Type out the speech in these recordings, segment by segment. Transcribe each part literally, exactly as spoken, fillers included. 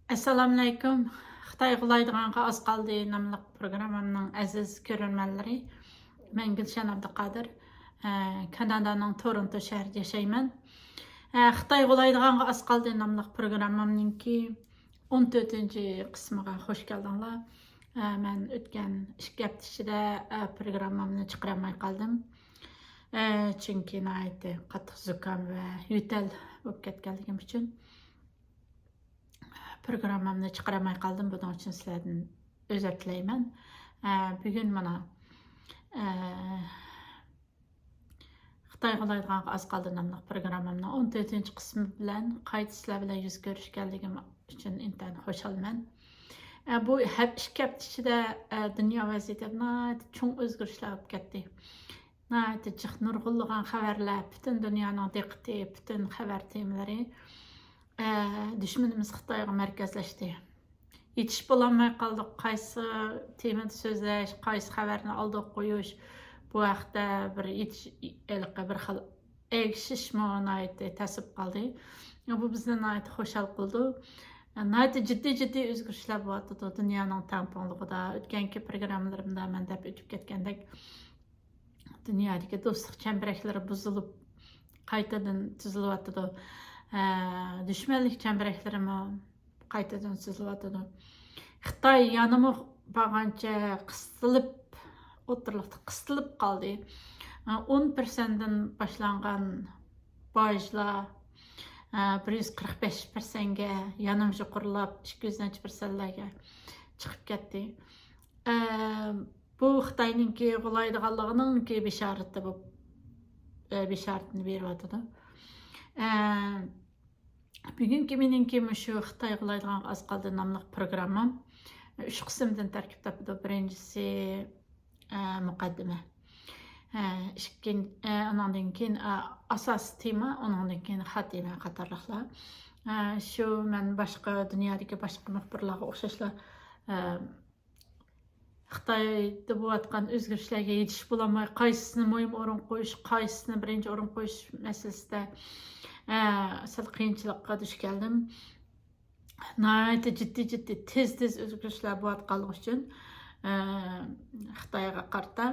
ئەسسالامۇئەلەيكۇم. خىتاي غۇلايدىغانغا ئاز قالدى ناملىق پروگراممامنىڭ ئەزىز كۆرۈرمەنلىرى. مەن گۈلشەن ئابدۇقادىر. ئە، كانادانىڭ تورونتو شەھىرىدە ياشايمەن. ئە، خىتاي غۇلايدىغانغا ئاز قالدى ناملىق پروگراممامنىڭكى ئون تۆتىنچى قىسمىغا خوش كەلدىڭلار. ئە، مەن ئۆتكەن ئىككى ھەپتە ئىچىدە، ئە، پروگراممامنى چىقىرالماي قالدىم. ئە، چۈنكى ناھايىتى قاتتىق زۇكام ۋە يۆتەل بولۇپ كەتكەنلىكىم ئۈچۈن پروگراممامنى چىقىرالماي قالدىم. بۇنىڭ ئۈچۈن سىلەردىن ئۆزۈر تىلەيمەن. ئە، بۈگۈن مانا، ئە، خىتاي غۇلايدىغانغا ئاز قالدى ناملىق پروگراممامنىڭ ئون تۆتىنچى قىسمى بىلەن قايتا سىلەر بىلەن يۈز كۆرۈشكەنلىكىم ئۈچۈن ئىنتايىن خۇشالمەن. ئە، بۇ ھەپ-، ئىككى ھەپتە ئىچىدە، ئە، دۇنيا ۋەزىيىتى ناھايىتى چوڭ ئۆزگىرىشلەر بولۇپ كەتتى. ناھايىتى جىق نۇرغۇنلىغان خەۋەرلەر، پۈتۈن دۇنيانىڭ دىققىتى، پۈتۈن خەۋەر تېمىلىرى، ئە، دۈشمىنىمىز خىتايغا مەركەزلەشتى. يېتىشىپ بولالماي قالدۇق. قايسى تېمىدا سۆزلەش، قايسى خەۋەرنى ئالدىغا قويۇش، بۇ ھەقتە بىر يېتىش-، ھېلىقى بىر خىل ئەگىشىشمۇ ناھايىتى تەس بولۇپ قالدى. بۇ بىزنى ناھايىتى خۇشال قىلدى. ناھايىتى جىددىي، جىددىي ئۆزگىرىشلەر بولۇۋاتىدۇ دۇنيانىڭ تەڭپۇڭلۇقىدا. ئۆتكەنكى پروگراممىلىرىمدا مەن دەپ ئۆتۈپ كەتكەندەك، دۇنيادىكى دوستلۇق چەمبىرەكلىرى بۇزۇلۇپ، قايتىدىن تۈزۈلۈۋاتىدۇ. ئە، دۈشمەنلىك چەمبىرەكلىرىمۇ قايتىدىن تۈزۈلۈۋاتىدۇ. خىتاي يەنىمۇ بارغانچە قىستىلىپ، ئوتتۇرىلىقتا قىستىلىپ قالدى. ئە، ئون پىرسەنتتىن باشلانغان باجلار، ئە، بىر يۈز قىرىق بەش پىرسەنتكە يەنىمۇ يۇقىرىلاپ، ئىككى يۈز نەچچە پىرسەنتلەرگە چىقىپ كەتتى. ئە، بۇ خىتاينىڭكى غۇلايدىغانلىقىنىڭكى بېشارىتى بولۇپ، ئە، بېشارىتىنى بېرىۋاتىدۇ. ئە، بۈگۈنكى مېنىڭكى مۇشۇ خىتاي غۇلايدىغانغا ئاز قالدى ناملىق پروگراممام ئۈچ قىسىمدىن تەركىب تاپىدۇ. بىرىنچىسى، ئە، مۇقەددىمە. ئە، ئىككىن-، ئە، ئۇنىڭدىن كېيىن، ئە، ئاساسىي تېما، ئۇنىڭدىن كېيىن خاتىمە قاتارلىقلار. ئە، شۇ مەن باشقا دۇنيادىكى باشقا مۇخبىرلارغا ئوخشاشلا، ئە، خىتايدا بولۇۋاتقان ئۆزگىرىشلەرگە يېتىشىپ بولالماي، قايسىسىنى مۇھىم ئورۇن قويۇش، قايسىسىنى بىرىنچى ئورۇن قويۇش مەسىلىسىدە، ئە، سەل قىيىنچىلىققا دۇچ كەلدىم. ناھايىتى جىددىي، جىددىي، تېز، تېز ئۆزگىرىشلەر بولۇۋاتقانلىقى ئۈچۈن، ئە، خىتايغا قارىتا.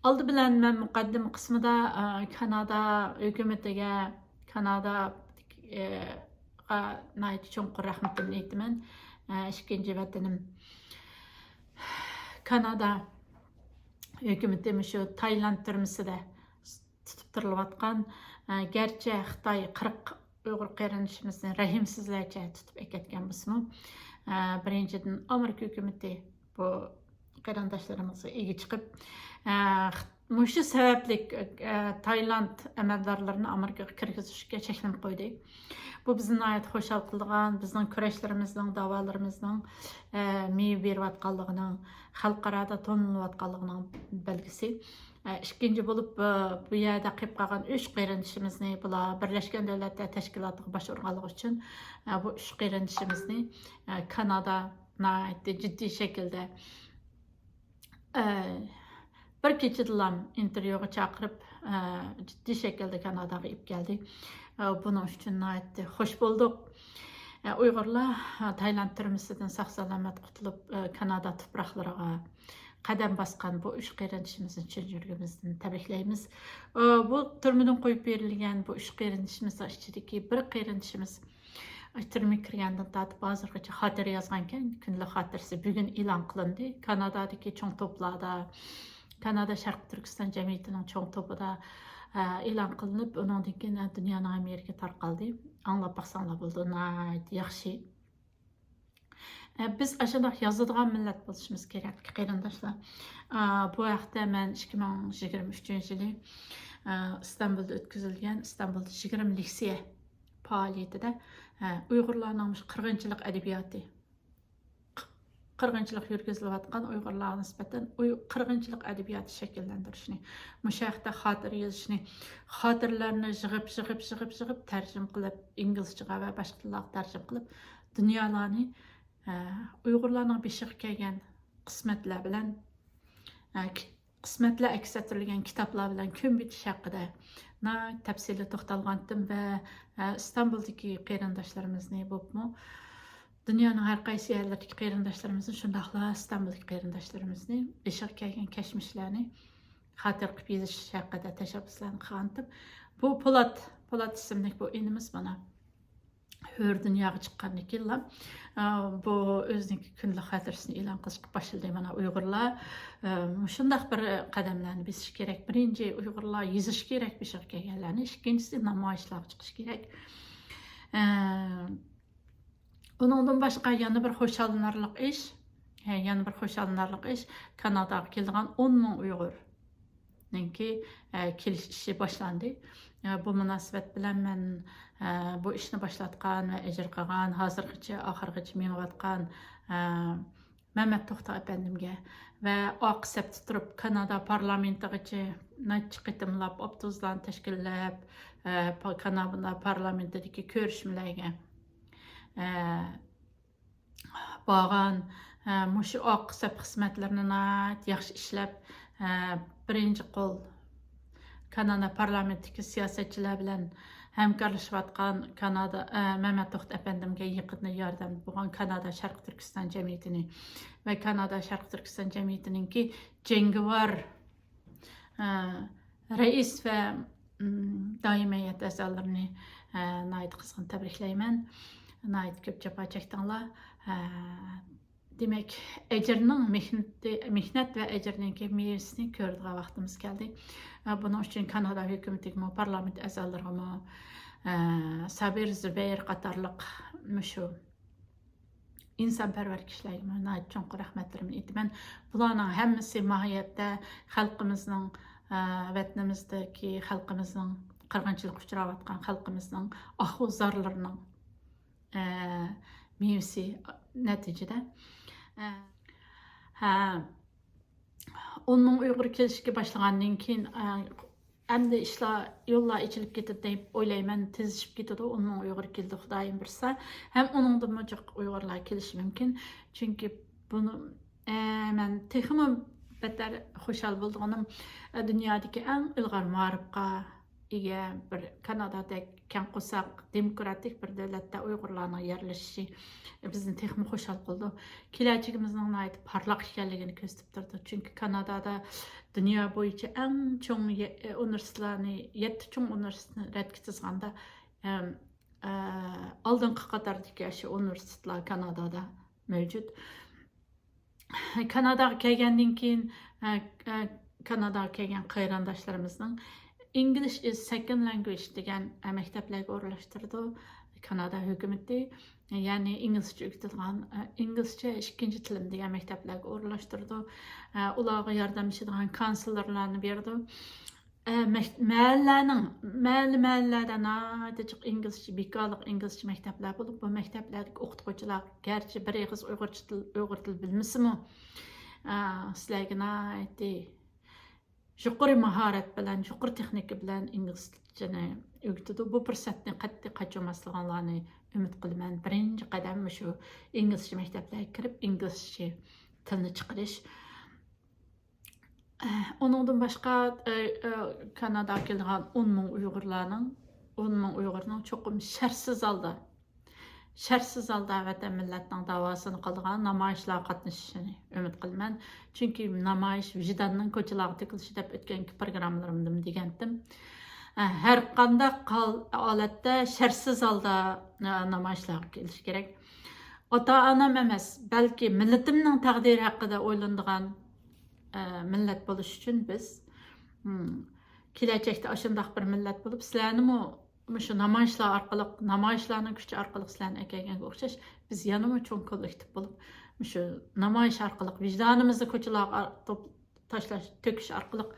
ئالدى بىلەن مەن مۇقەددىمە قىسمىدا، ئە، كانادا ھۆكۈمىتىگە، كانادا، ئە، غا ناھايىتى چوڭقۇر رەھمىتىمنى ئېيتىمەن. ئە، ئىككىنچى ۋەتىنىم كانادا ھۆكۈمىتى مۇشۇ تايلاند تۈرمىسىدە تۇتۇپ تۇرۇلۇۋاتقان، ئە، گەرچە خىتاي قىرىق ئۇيغۇر قېرىندىشىمىزنى رەھىمسىزلەرچە تۇتۇپ ئەكەتكەن بولسىمۇ، ئە، بىرىنچىدىن، ئامېرىكا ھۆكۈمىتى بۇ قېرىنداشلىرىمىزغا ئىگە چىقىپ، ئە، خىت-، مۇشۇ سەۋەبلىك، ئە، تايلاند ئەمەلدارلىرىنى ئامېرىكىغا كىرگۈزۈشكە چەكلىمە قويدى. بۇ بىزنى ناھايىتى خۇشال قىلىدىغان، بىزنىڭ كۈرەشلىرىمىزنىڭ، داۋالىرىمىزنىڭ، ئە، مېۋە بېرىۋاتقانلىقىنىڭ، خەلقئارادا تونۇلۇۋاتقانلىقىنىڭ بەلگىسى. ئە، ئىككىنچى بولۇپ، ئە، بۇ يەردە قېلىپ قالغان ئۈچ قېرىندىشىمىزنى، بۇلار بىرلەشكەن دۆلەتلەر تەشكىلاتىغا باش ئۇرغانلىقى ئۈچۈن، ئە، بۇ ئۈچ قېرىندىشىمىزنى، ئە، كانادا ناھايىتى جىددىي شەكىلدە، ئە، بىر كېچىدىلا ئىنتېرۋيۇغا چاقىرىپ، ئە، جىددىي شەكىلدە كاناداغا ئېلىپ كەلدى. ئە، بۇنىڭ ئۈچۈن ناھايىتى خوش بولدۇق. ئە، ئۇيغۇرلار، ئە، تايلاند تۈرمىسىدىن ساق-سالامەت قۇتۇلۇپ، ئە، كانادا تۇپراقلىرىغا قەدەم باسقان بۇ ئۈچ قېرىندىشىمىزنى چىن يۈرىكىمىزدىن تەبرىكلەيمىز. ئە، بۇ تۈرمىدىن قويۇپ بېرىلگەن بۇ ئۈچ قېرىندىشىمىزنىڭ ئىچىدىكى بىر قېرىندىشىمىز تۈرمىگە كىرگەندىن تارتىپ ھازىرغىچە خاتىرە يازغانىكەن، كۈندىلىك خاتىرىسى بۈگۈن ئېلان قىلىندى. كانادادىكى چوڭ توپلاردا، كانادا شەرقىي تۈركىستان جەمئىيىتىنىڭ چوڭ توپىدا، ئە، ئېلان قىلىنىپ، ئۇنىڭدىن كېيىن، ئە، دۇنيانىڭ ھەممە يېرىگە تارقالدى. ئاڭلاپ باقساڭلار بولىدۇ، ناھايىتى ياخشى. ئە، بىز ئاشۇنداق يازىدىغان مىللەت بولۇشىمىز كېرەك، قېرىنداشلار. ئە، بۇ ھەقتە مەن ئىككى مىڭ يىگىرمە ئۈچىنچى يىلى، ئە، ئىستانبۇلدا ئۆتكۈزۈلگەن ئىستانبۇلدا يىگىرمە لېكسىيە پائالىيىتىدە، ئە، ئۇيغۇرلارنىڭ مۇشۇ قىرغىنچىلىق ئەدەبىياتى، قىرغىنچىلىق يۈرگۈزۈلۈۋاتقان ئۇيغۇرلارغا نىسبەتەن ئۇي-، قىرغىنچىلىق ئەدەبىياتى شەكىللەندۈرۈشنى، مۇشۇ ھەقتە خاتىرە يېزىشنى، خاتىرىلەرنى يىغىپ، يىغىپ، يىغىپ، يىغىپ تەرجىمە قىلىپ، ئىنگلىزچىغا ۋە باشقا تىللارغا تەرجىمە قىلىپ، دۇنيالارنى، ئە، ئۇيغۇرلارنىڭ بېشىغا كەلگەن قىسمەتلەر بىلەن، ئە، قىسمەتلەر ئەكس ئەتتۈرۈلگەن كىتابلار بىلەن كۆمۈۋېتىش ھەققىدە ناھايىتى تەپسىلىي توختالغانتىم ۋە، ئە، ئىستانبۇلدىكى قېرىنداشلىرىمىزنى بولۇپمۇ، دۇنيانىڭ ھەر قايسى يەرلىرىدىكى قېرىنداشلىرىمىزنى، شۇنداقلا ئىستانبۇلدىكى قېرىنداشلىرىمىزنى بېشىغا كەلگەن كەچمىشلەرنى خاتىرە قىلىپ يېزىش ھەققىدە تەشەببۇسلارنى قىلغانتىم. بۇ پولات، پولات ئىسىملىك بۇ ئىنىمىز مانا ھۆر دۇنياغا چىققاندىن كېيىنلا، ئا، بۇ ئۆزىنىڭكى كۈندىلىك خاتىرىسىنى ئېلان قىلىشقا باشلىدى. مانا ئۇيغۇرلار، ئا، مۇشۇنداق بىر قەدەملەرنى بېسىش كېرەك. بىرىنچى، ئۇيغۇرلار يېزىش كېرەك بېشىغا كەلگەنلەرنى. ئىككىنچىسى، نامايىشلارغا چىقىش كېرەك. ئا، ئۇنىڭدىن باشقا يەنە بىر خۇشاللىنارلىق ئىش، ھە، يەنە بىر خۇشاللىنارلىق ئىش، كاناداغا كېلىدىغان ئون مىڭ ئۇيغۇرنىڭكى، ئە، كېلىش ئىشى باشلاندى. ئە، بۇ مۇناسىۋەت بىلەن مەن، ئە، بۇ ئىشنى باشلاتقان ۋە ئەجىر قىلغان، ھازىرغىچە، ئاخىرغىچە مېڭىۋاتقان، ئە، مەمەت توختى ئەپەندىمگە ۋە ئارقا سەپتە تۇرۇپ، كانادا پارلامېنتىغىچە نەچچە قېتىملاپ ئاپتوبۇسلارنى تەشكىللەپ، ئە، پا-، كانادا پارلامېنتىدىكى كۆرۈشمىلەرگە، ئە، بارغان، ئە، مۇشۇ ئارقا سەپ خىزمەتلىرىنى ناھايىتى ياخشى ئىشلەپ، ئە، بىرىنچى قول كانادا پارلامېنتتىكى سىياسەتچىلەر بىلەن ھەمكارلىشىۋاتقان كانادا، ئە، مەمەت توختى ئەپەندىمگە يېقىندىن ياردەمدە بولغان كانادا شەرقىي تۈركىستان جەمئىيىتىنى ۋە كانادا شەرقىي تۈركىستان جەمئىيىتىنىڭكى جەڭگىۋار، ئە، رەئىس ۋە، ئىم، دائىمىي ھەيئەت ئەزالىرىنى، ئە، ناھايىتى قىزغىن تەبرىكلەيمەن. ناھايىتى كۆپ جاپا چەكتىڭلار. ئە، دېمەك، ئەجىرنىڭ مېھنىتى، مېھنەت ۋە ئەجىرنىڭكى مېۋىسىنى كۆرىدىغان ۋاقتىمىز كەلدى. ئە، بۇنىڭ ئۈچۈن كانادا ھۆكۈمىتىگىمۇ، پارلامېنت ئەزالىرىغىمۇ، ئە، سابىر زۇبەير قاتارلىق مۇشۇ ئىنسانپەرۋەر كىشىلەرگىمۇ ناھايىتى چوڭقۇر رەھمەتلىرىمنى ئېيتىمەن. بۇلارنىڭ ھەممىسى ماھىيەتتە خەلقىمىزنىڭ، ئە، ۋەتىنىمىزدىكى خەلقىمىزنىڭ، قىرغىنچىلىققا ئۇچراۋاتقان خەلقىمىزنىڭ ئاھۇ زارلىرىنىڭ، ئە، مېۋىسى نەتىجىدە. ئە، ھە، ئون مىڭ ئۇيغۇر كېلىشكە باشلىغاندىن كېيىن، ئە، ئەمدى ئىشلار، يوللار ئېچىلىپ كېتىدۇ دەپ ئويلايمەن، تېزلىشىپ كېتىدۇ، ئون مىڭ ئۇيغۇر كېلىدۇ، خۇدايىم بۇيرۇسا. ھەم ئۇنىڭدىنمۇ جىق ئۇيغۇرلار كېلىشى مۇمكىن. چۈنكى بۇنى، ئە، مەن تېخىمۇ بەتتەر خۇشال بولىدىغىنىم، ئە، دۇنيادىكى ئەڭ ئىلغار مائارىپقا ئىگە بىر كانادادەك كەڭ قورساق، دېموكراتىك بىر دۆلەتتە ئۇيغۇرلارنىڭ يەرلىشىشى بىزنى تېخىمۇ خۇشال قىلىدۇ. كېلەچىكىمىزنىڭ ناھايىتى پارلاق ئىكەنلىكىنى كۆرسىتىپ تۇرىدۇ. چۈنكى كانادادا دۇنيا بويىچە ئەڭ چوڭ يە-، ئۇنىۋېرسىتېتلارنى، يەتتە چوڭ ئۇنىۋېرسىتېتنى رەتكە تىزغاندا، ئەم، ئە، ئالدىنقى قاتاردىكى ئاشۇ ئۇنىۋېرسىتېتلار كانادادا مەۋجۇت. كاناداغا كەلگەندىن كېيىن، ئە، ئە، كاناداغا كەلگەن قېرىنداشلىرىمىزنىڭ English is second language دېگەن، ئە، مەكتەپلەرگە ئورۇنلاشتۇرىدۇ كانادا ھۆكۈمىتى. يەنى ئىنگلىزچە ئۆگىتىدىغان، ئە، ئىنگلىزچە ئىككىنچى تىلىم دېگەن مەكتەپلەرگە ئورۇنلاشتۇرىدۇ. ئە، ئۇلارغا ياردەملىشىدىغان كونسېللېرلارنى بېرىدۇ. ئە، مەك-، مەھەللىلەرنىڭ، مەھەللە، مەھەللىلەردە ناھايىتى جىق ئىنگلىزچە، بىكارلىق ئىنگلىزچە مەكتەپلەر بولۇپ، بۇ مەكتەپلەردىكى ئوقۇتقۇچىلار گەرچە بىر ئېغىز ئۇيغۇرچە تىل، ئۇيغۇر تىلى بىلمىسىمۇ، ئە، سىلەرگە ناھايىتى يۇقىرى ماھارەت بىلەن، يۇقىرى تېخنىكا بىلەن ئىنگلىزچىنى ئۆگىتىدۇ. بۇ پۇرسەتنى قەتئىي قاچۇرماسلىقىڭلارنى ئۈمىد قىلىمەن. بىرىنچى قەدەم مۇشۇ ئىنگلىزچە مەكتەپلەرگە كىرىپ، ئىنگلىزچە تىلنى چىقىرىش. ئۇنىڭدىن باشقا، ئە، ئە، كاناداغا كېلىدىغان ئون مىڭ ئۇيغۇرلارنىڭ، ئون مىڭ ئۇيغۇرنىڭ چوقۇم شەرتسىز ھالدا، شەرتسىز ھالدا ۋەتەن مىللەتنىڭ داۋاسىنى قىلىدىغان نامايىشلارغا قاتنىشىشىنى ئۈمىد قىلىمەن. چۈنكى نامايىش ۋىجداننىڭ كوچىلارغا تۆكۈلۈشى دەپ ئۆتكەنكى پروگراممىلىرىمدىمۇ دېگەنتىم. ئە، ھەر قانداق ھال-، ھالەتتە شەرتسىز ھالدا، ئە، نامايىشلارغا كېلىش كېرەك. ئاتا-ئانام ئەمەس، بەلكى مىللىتىمنىڭ تەقدىرى ھەققىدە ئويلىنىدىغان، ئە، مىللەت بولۇش ئۈچۈن بىز، م، كېلەچەكتە ئاشۇنداق بىر مىللەت بولۇپ، سىلەرنىمۇ مۇشۇ نامايىشلار ئارقىلىق، نامايىشلارنىڭ كۈچى ئارقىلىق سىلەرنى ئەكەلگەنگە ئوخشاش، بىز يەنىمۇ چوڭ كوللېكتىپ بولۇپ، مۇشۇ نامايىش ئارقىلىق ۋىجدانىمىزنى كوچىلارغا توپ-، تاشلاش، تۆكۈش ئارقىلىق،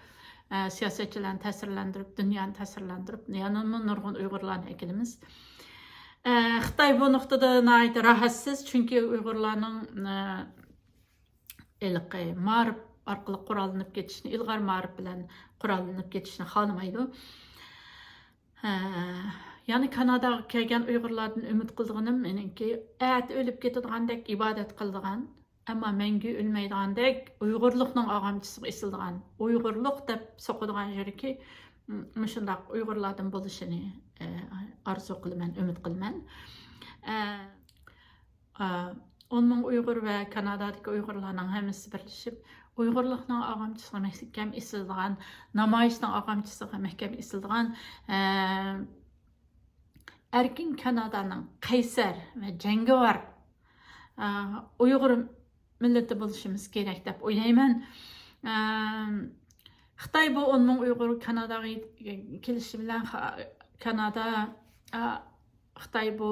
ئە، سىياسەتچىلەرنى تەسىرلەندۈرۈپ، دۇنيانى تەسىرلەندۈرۈپ، يەنىمۇ نۇرغۇن ئۇيغۇرلارنى ئەكېلىمىز. ئە، خىتاي بۇ نۇقتىدا ناھايىتى راھەتسىز، چۈنكى ئۇيغۇرلارنىڭ، ئە، ھېلىقى مائارىپ ئارقىلىق قوراللىنىپ كېتىشنى، ئىلغار مائارىپ بىلەن قوراللىنىپ كېتىشنى خالىمايدۇ. ھە، يەنى كاناداغا كەلگەن ئۇيغۇرلاردىن ئۈمىد قىلىدىغىنىم مېنىڭكى، ئەتە ئۆلۈپ كېتىدىغاندەك ئىبادەت قىلىدىغان، ئەمما مەڭگۈ ئۆلمەيدىغاندەك ئۇيغۇرلۇقنىڭ ئاغامچىسىغا ئېسىلىدىغان، ئۇيغۇرلۇق دەپ سوقىدىغان يۈرىكى، م-، مۇشۇنداق ئۇيغۇرلاردىن بولۇشىنى، ئە، ئارزۇ قىلىمەن، ئۈمىد قىلىمەن. ئە، ئا، ئون مىڭ ئۇيغۇر ۋە كانادادىكى ئۇيغۇرلارنىڭ ھەممىسى بىرلىشىپ، ئۇيغۇرلۇقنىڭ ئارغامچىسىغا مەھكەم ئېسىلىدىغان، نامايىشنىڭ ئارغامچىسىغا مەھكەم ئېسىلىدىغان، ئە، ئەركىن كانادانىڭ قەيسەر ۋە جەڭگىۋار، ئە، ئۇيغۇر مىللىتى بولۇشىمىز كېرەك دەپ ئويلايمەن. ئە، خىتاي بۇ ئون مىڭ ئۇيغۇر كاناداغا كېلىشى بىلەن خا-، كانادا، ئە، خىتاي بۇ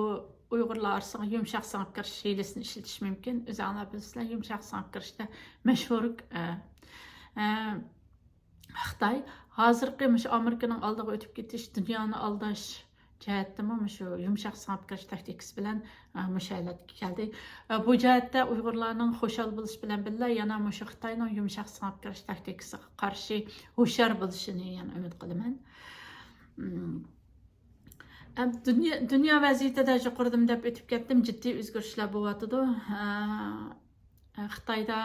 ئۇيغۇرلار ئارىسىغا يۇمشاق سىڭىپ كىرىش ھىيلىسىنى ئىشلىتىشى مۇمكىن. ئۆزۈڭلار بىلىسىلەر، يۇمشاق سىڭىپ كىرىشتە مەشھۇر، ئە، ئە، خىتاي. ھازىرقى مۇشۇ ئامېرىكىنىڭ ئالدىغا ئۆتۈپ كېتىش، دۇنيانى ئالداش جەھەتتىمۇ مۇشۇ يۇمشاق سىڭىپ كىرىش تاكتىكىسى بىلەن، ئە، مۇشۇ ھالەتكە كەلدى. ئە، بۇ جەھەتتە ئۇيغۇرلارنىڭ خۇشال بولۇشى بىلەن بىللە، يەنە مۇشۇ خىتاينىڭ يۇمشاق سىڭىپ كىرىش تاكتىكىسىغا قارشى ھوشيار بولۇشىنى يەنە ئۈمىد قىلىمەن. ئەم، دۇنيا، دۇنيا ۋەزىيىتىدە يۇقىرىدىمۇ دەپ ئۆتۈپ كەتتىم، جىددىي ئۆزگىرىشلەر بولۇۋاتىدۇ. ئە، خىتايدا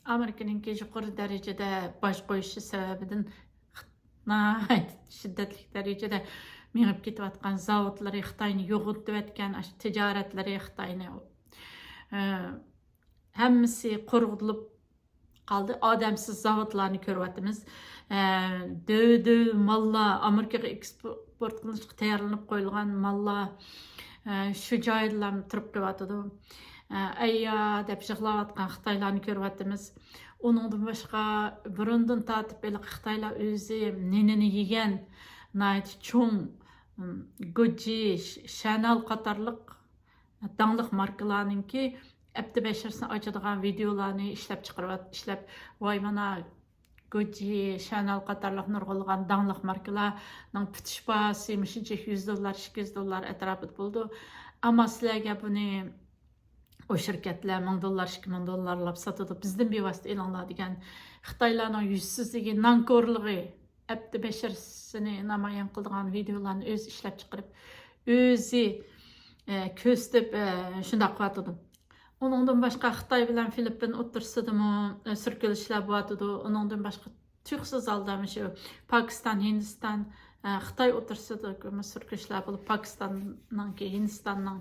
ئامېرىكىنىڭكى يۇقىرى دەرىجىدە باج قويۇشى سەۋەبىدىن ناھايىتى شىددەتلىك دەرىجىدە مېڭىپ كېتىۋاتقان زاۋۇتلىرى خىتاينى يوغىنىتىۋەتكەن، ئاشۇ تىجارەتلىرى خىتاينى، ئە، ھەممىسى قۇرۇلۇپ قالدى. ئادەمسىز زاۋۇتلارنى كۆرۈۋاتىمىز. ئە، دۆۋ-دۆۋ ماللار، ئامېرىكىغا ئېكسپورت قىلىنىشقا تەييارلىنىپ قويۇلغان ماللار، ئە، شۇ جايدىلا تۇرۇپ قېلىۋاتىدۇ. ئە، ئەييا دەپ يىغلاۋاتقان خىتايلارنى كۆرۈۋاتىمىز. ئۇنىڭدىن باشقا، بۇرۇندىن تارتىپ ھېلىقى خىتايلار ئۆزى نېنىنى يېگەن، ناھايىتى چوڭ، ئىم، گۇججى، ش-، شانېل قاتارلىق داڭلىق ماركىلارنىڭكى ئەپتى بەشىرىسىنى ئاچىدىغان ۋىدىيولارنى ئىشلەپ چىقىرىۋات-، ئىشلەپ، ۋاي مانا گۇچچى، شانېل قاتارلىق نۇرغۇنلىغان داڭلىق ماركىلارنىڭ پۈتۈش باھاسى مۇشۇنچە يۈز دوللار، ئىككى يۈز دوللار ئەتراپىدا بولىدۇ. ئەمما سىلەرگە بۇنى ئۇ شىركەتلەر مىڭ دوللار، ئىككى مىڭ دوللارلاپ ساتىدۇ، بىزدىن بىۋاسىتە ئېلىڭلار دېگەن خىتايلارنىڭ يۈزسىزلىكى، نانكورلۇقى، ئەپتى بەشىرىسىنى نامايان قىلىدىغان ۋىدىيولارنى ئۆزى ئىشلەپ چىقىرىپ، ئۆزى، ئە، كۆرسىتىپ، ئە، شۇنداق قىلىۋاتىدۇ. ئۇنىڭدىن باشقا خىتاي بىلەن فىلىپپىن ئوتتۇرىسىدىمۇ، ئە، سۈركىلىشلەر بولۇۋاتىدۇ. ئۇنىڭدىن باشقا تۇيۇقسىز ھالدا مۇشۇ پاكىستان، ھىندىستان، ئە، خىتاي ئوتتۇرىسىدا سۈركىلىشلەر بولۇپ، پاكىستاننىڭكى، ھىندىستاننىڭ،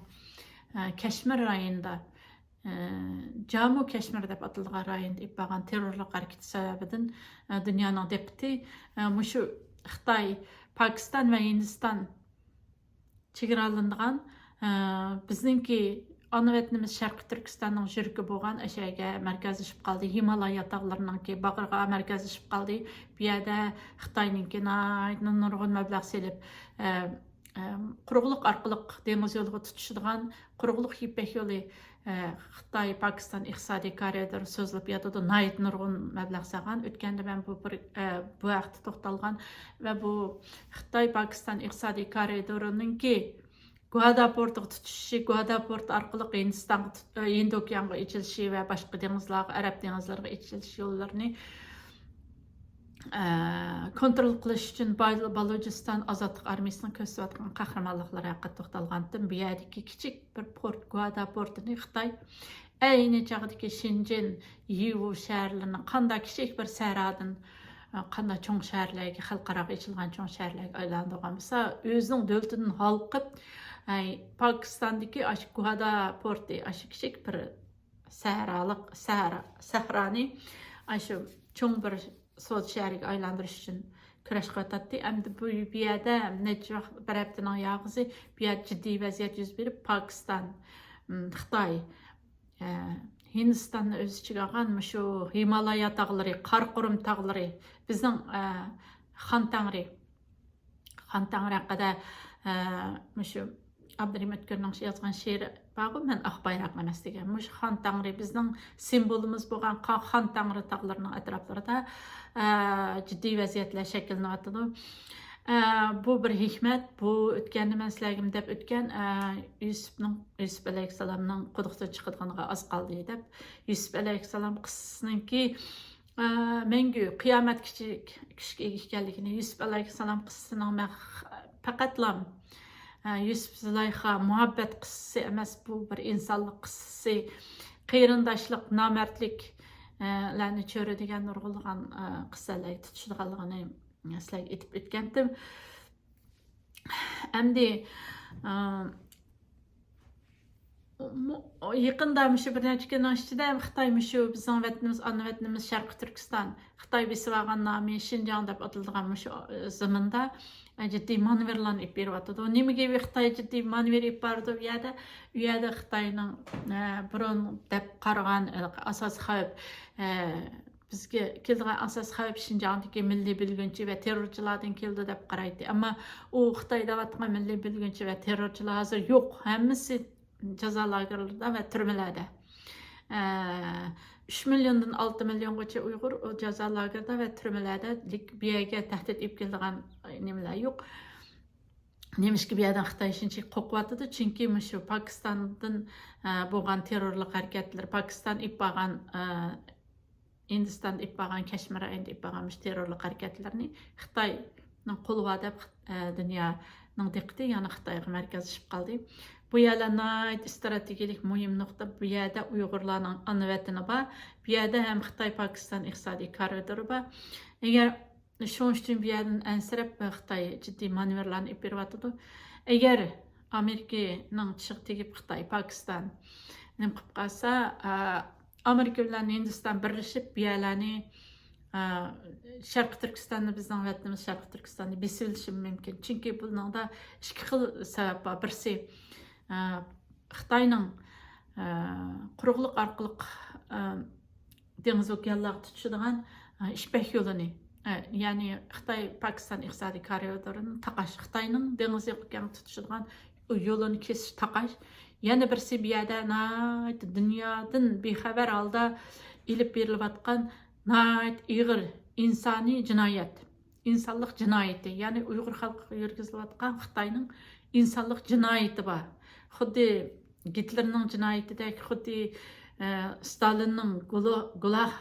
ئە، كەشمىر رايونىدا، ئە، جامۇ كەشمىر دەپ ئاتىلىدىغان رايوندا ئېلىپ بارغان تېررورلۇق ھەرىكىتى سەۋەبىدىن، ئە، دۇنيانىڭ دىققىتى، ئە، مۇشۇ خىتاي، پاكىستان ۋە ھىندىستان چېگرالىنىدىغان، ئە، بىزنىڭكى ئانا ۋەتىنىمىز شەرقىي تۈركىستاننىڭ يۈرىكى بولغان ئەشەگە مەركەزلىشىپ قالدى. ھىمالايا تاغلىرىنىڭكى باغرىغا مەركەزلىشىپ قالدى. بۇ يەردە خىتاينىڭكى ناھايىتى نۇرغۇن مەبلەغ سېلىپ، ئە، ئە، قۇرۇقلۇق ئارقىلىق دېڭىز يولىغا تۇتىشىدىغان قۇرۇقلۇق يىپەك يولى، ئە، خىتاي پاكىستان ئىقتىسادىي كارىدورى سوزۇلۇپ ياتىدۇ. ناھايىتى نۇرغۇن مەبلەغ سالغان. ئۆتكەندە مەن بۇ بىر، ئە، بۇ ھەقتە توختالغان ۋە بۇ خىتاي پاكىستان ئىقتىسادىي كارىدورىنىڭكى گۇادا پورتىغا تۇتىشىشى، گۇادا پورتى ئارقىلىق ھىندىستانغا تۇت-، ئە، ھىندى ئوكيانغا ئېچىلىشى ۋە باشقا دېڭىزلارغا، ئەرەب دېڭىزلىرىغا ئېچىلىش يوللىرىنى، ئە، كونترول قىلىش ئۈچۈن بال-، بالۇچىستان ئازادلىق ئارمىيىسىنىڭ كۆرسىتىۋاتقان قەھرىمانلىقلىرى ھەققىدە توختالغانتىم. بۇ يەردىكى كىچىك بىر پورت، گۇادا پورتىنى خىتاي ئەينى چاغدىكى شېنجېن، يىۋۇ شەھەرلىرىنى قانداق كىچىك بىر سەھرادىن، ئە، قانداق چوڭ شەھەرلەرگە، خەلقئاراغا ئېچىلغان چوڭ شەھەرلەرگە ئايلاندۇرغان بولسا، ئۆزىنىڭ دۆلىتىدىن ھالقىپ، ئەي، پاكىستاندىكى ئاشۇ گۇادا پورتى، ئاشۇ كىچىك بىر سەھرالىق، سەھرا، سەھرانى ئاشۇ چوڭ بىر سودا شەھىرىگە ئايلاندۇرۇش ئۈچۈن كۈرەش قىلىۋاتاتتى. ئەمدى بۇ، بۇ يەردە نەچچە ۋاقىت، بىر ھەپتىنىڭ ياغىسى بۇ يەردە جىددىي ۋەزىيەت يۈز بېرىپ، پاكىستان، م، خىتاي، ئە، ھىندىستاننى ئۆز ئىچىگە ئالغان مۇشۇ ھىمالايا تاغلىرى، قاراقۇرۇم تاغلىرى، بىزنىڭ، ئە، خان تەڭرى، خان تەڭرى ھەققىدە، ئە، مۇشۇ ئابدۇرېھىم ئۆتكۈرنىڭ يازغان شېئىرى بارغۇ، مەن ئاق بايراق ئەمەس دېگەن. مۇشۇ خان تەڭرى، بىزنىڭ سىمۋولىمىز بولغان قا-، خان تەڭرى تاغلىرىنىڭ ئەتراپلىرىدا، ئە، جىددىي ۋەزىيەتلەر شەكىللىنىۋاتىدۇ. ئە، بۇ بىر ھېكمەت، بۇ ئۆتكەندە مەن سىلەرگىمۇ دەپ ئۆتكەن، ئە، يۈسۈپنىڭ، يۈسۈپ ئەلەيھىسسالامنىڭ قۇدۇقتىن چىقىدىغىنىغا ئاز قالدى دەپ، يۈسۈپ ئەلەيھىسسالام قىسسىسىنىڭكى، ئە، مەڭگۈ قىيامەتكىچە كۈچكە ئىگە ئىكەنلىكىنى، يۈسۈپ ئەلەيھىسسالام قىسسىسىنىڭ مەن پەقەتلام، ئە، يۈسۈپ زۇلايخا مۇھەببەت قىسسىسى ئەمەس، بۇ بىر ئىنسانلىق قىسسىسى، قېرىنداشلىق، نامەردلىك، ئە، لەرنى چۆرىدىگەن نۇرغۇنلىغان، ئە، قىسسەلەرگە تۇتىشىدىغانلىقىنى سىلەرگە ئېيتىپ ئۆتكەنتىم. ئەمدى، ئە، مۇ-، يېقىندا مۇشۇ بىر نەچچە كۈننىڭ ئىچىدە خىتاي مۇشۇ بىزنىڭ ۋەتىنىمىز، ئانا ۋەتىنىمىز شەرقىي تۈركىستان، خىتاي بېسىۋالغان نامى شىنجاڭ دەپ ئاتىلىدىغان مۇشۇ زېمىندا جىددىي مانېۋىرلارنى ئېلىپ بېرىۋاتىدۇ. نېمىگە خىتاي جىددىي مانېۋىر ئېلىپ بارىدۇ بۇ يەردە؟ ئۇ يەردە خىتاينىڭ، ئە، بۇرۇن دەپ قارىغان ئاساسىي خەۋپ، ئە، بىزگە كېلىدىغان ئاساسىي خەۋپ شىنجاڭدىكى مىللىي بۆلگۈنچى ۋە تېررورچىلاردىن كېلىدۇ دەپ قارايتتى. ئەمما ئۇ خىتاي دەۋاتقان مىللىي بۆلگۈنچى ۋە تېررورچىلار ھازىر يوق. ھەممىسى جازا لاگېرلىرىدا ۋە تۈرمىلەردە. ئە، ئۈچ مىليوندىن ئالتە مىليونغىچە ئۇيغۇر ئۇ جازا لاگېردا ۋە تۈرمىلەردە، لېكىن بۇ يەرگە تەھدىت ئېلىپ كېلىدىغان نېمىلەر يوق. نېمىشقا بۇ يەردىن خىتاي شۇنچىلىك قورقۇۋاتىدۇ؟ چۈنكى مۇشۇ پاكىستاندىن، ئە، بولغان تېررورلۇق ھەرىكەتلىرى، پاكىستان ئېلىپ بارغان، ئە، ھىندىستاندا ئېلىپ بارغان، كەشمىر رايونىدا ئېلىپ بارغان مۇشۇ تېررورلۇق ھەرىكەتلىرىنى خىتاينىڭ قولى بار دەپ، ئە، دۇنيانىڭ دىققىتى يەنە خىتايغا مەركەزلىشىپ قالدى. بۇ يەرلەر ناھايىتى ئىستراتېگىيەلىك مۇھىم نۇقتا. بۇ يەردە ئۇيغۇرلارنىڭ ئانا ۋەتىنى بار. بۇ يەردە ھەم خىتاي پاكىستان ئىقتىسادىي كارىدورى بار. ئەگەر شۇنىڭ ئۈچۈن بۇ يەردىن ئەنسىرەپ، خىتاي جىددىي مانېۋىرلارنى ئېلىپ بېرىۋاتىدۇ. ئەگەر ئامېرىكىنىڭ چىشىغا تېگىپ خىتاي، پاكىستان نېمە قىلىپ قالسا، ئا، ئامېرىكا بىلەن ھىندىستان بىرلىشىپ بۇ يەرلەرنى، ئا، شەرقىي تۈركىستاننى، بىزنىڭ ۋەتىنىمىز شەرقىي تۈركىستاننى بېسىۋېلىشى مۇمكىن. چۈنكى بۇنىڭدا ئىككى خىل سەۋەب بار. بىرسى، ئا، خىتاينىڭ، ئا، قۇرۇقلۇق ئارقىلىق، ئا، دېڭىز ئوكيانلارغا تۇتىشىدىغان، ئا، يىپەك يولىنى، ئا، يەنى خىتاي پاكىستان ئىقتىسادىي كارىدورىنى تاقاش، خىتاينىڭ دېڭىز ئوكيانغا تۇتىشىدىغان يولىنى كېسىش، تاقاش. يەنە بىرسى بۇ يەردە ناھايىتى دۇنيادىن بىخەۋەر ھالدا ئېلىپ بېرىلىۋاتقان ناھايىتى ئېغىر ئىنسانىي جىنايەت، ئىنسانلىق جىنايىتى، يەنى ئۇيغۇر خەلقىگە يۈرگۈزۈلۈۋاتقان خىتاينىڭ ئىنسانلىق جىنايىتى بار. خۇددى گىتلېرنىڭ جىنايىتىدەك، خۇددى، ئە، ستالىننىڭ گۇلو-، گۇلاھ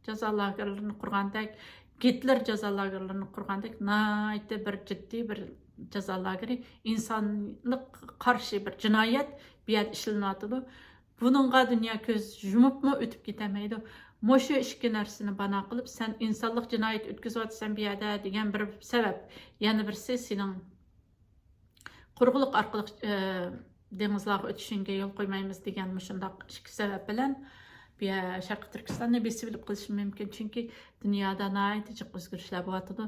جازا لاگېرلىرىنى قۇرغاندەك، گىتلېر جازا لاگېرلىرىنى قۇرغاندەك ناھايىتى بىر جىددىي بىر جازا لاگېرى، ئىنسانلىققا قارشى بىر جىنايەت بۇ يەردە ئىشلىنىۋاتىدۇ. بۇنىڭغا دۇنيا كۆز يۇمۇپمۇ ئۆتۈپ كېتەلمەيدۇ. مۇشۇ ئىككى نەرسىنى بانا قىلىپ، سەن ئىنسانلىق جىنايەت ئۆتكۈزۈۋاتىسەن بۇ يەردە دېگەن بىر سەۋەب. يەنە بىرسى سېنىڭ قۇرۇقلۇق ئارقىلىق، ئە، دېڭىزلارغا ئۆتۈشۈڭگە يول قويمايمىز دېگەن مۇشۇنداق ئىككى سەۋەب بىلەن بۇ يەر شەرقىي تۈركىستاننى بېسىۋېلىپ قېلىشى مۇمكىن. چۈنكى دۇنيادا ناھايىتى جىق ئۆزگىرىشلەر بولۇۋاتىدۇ.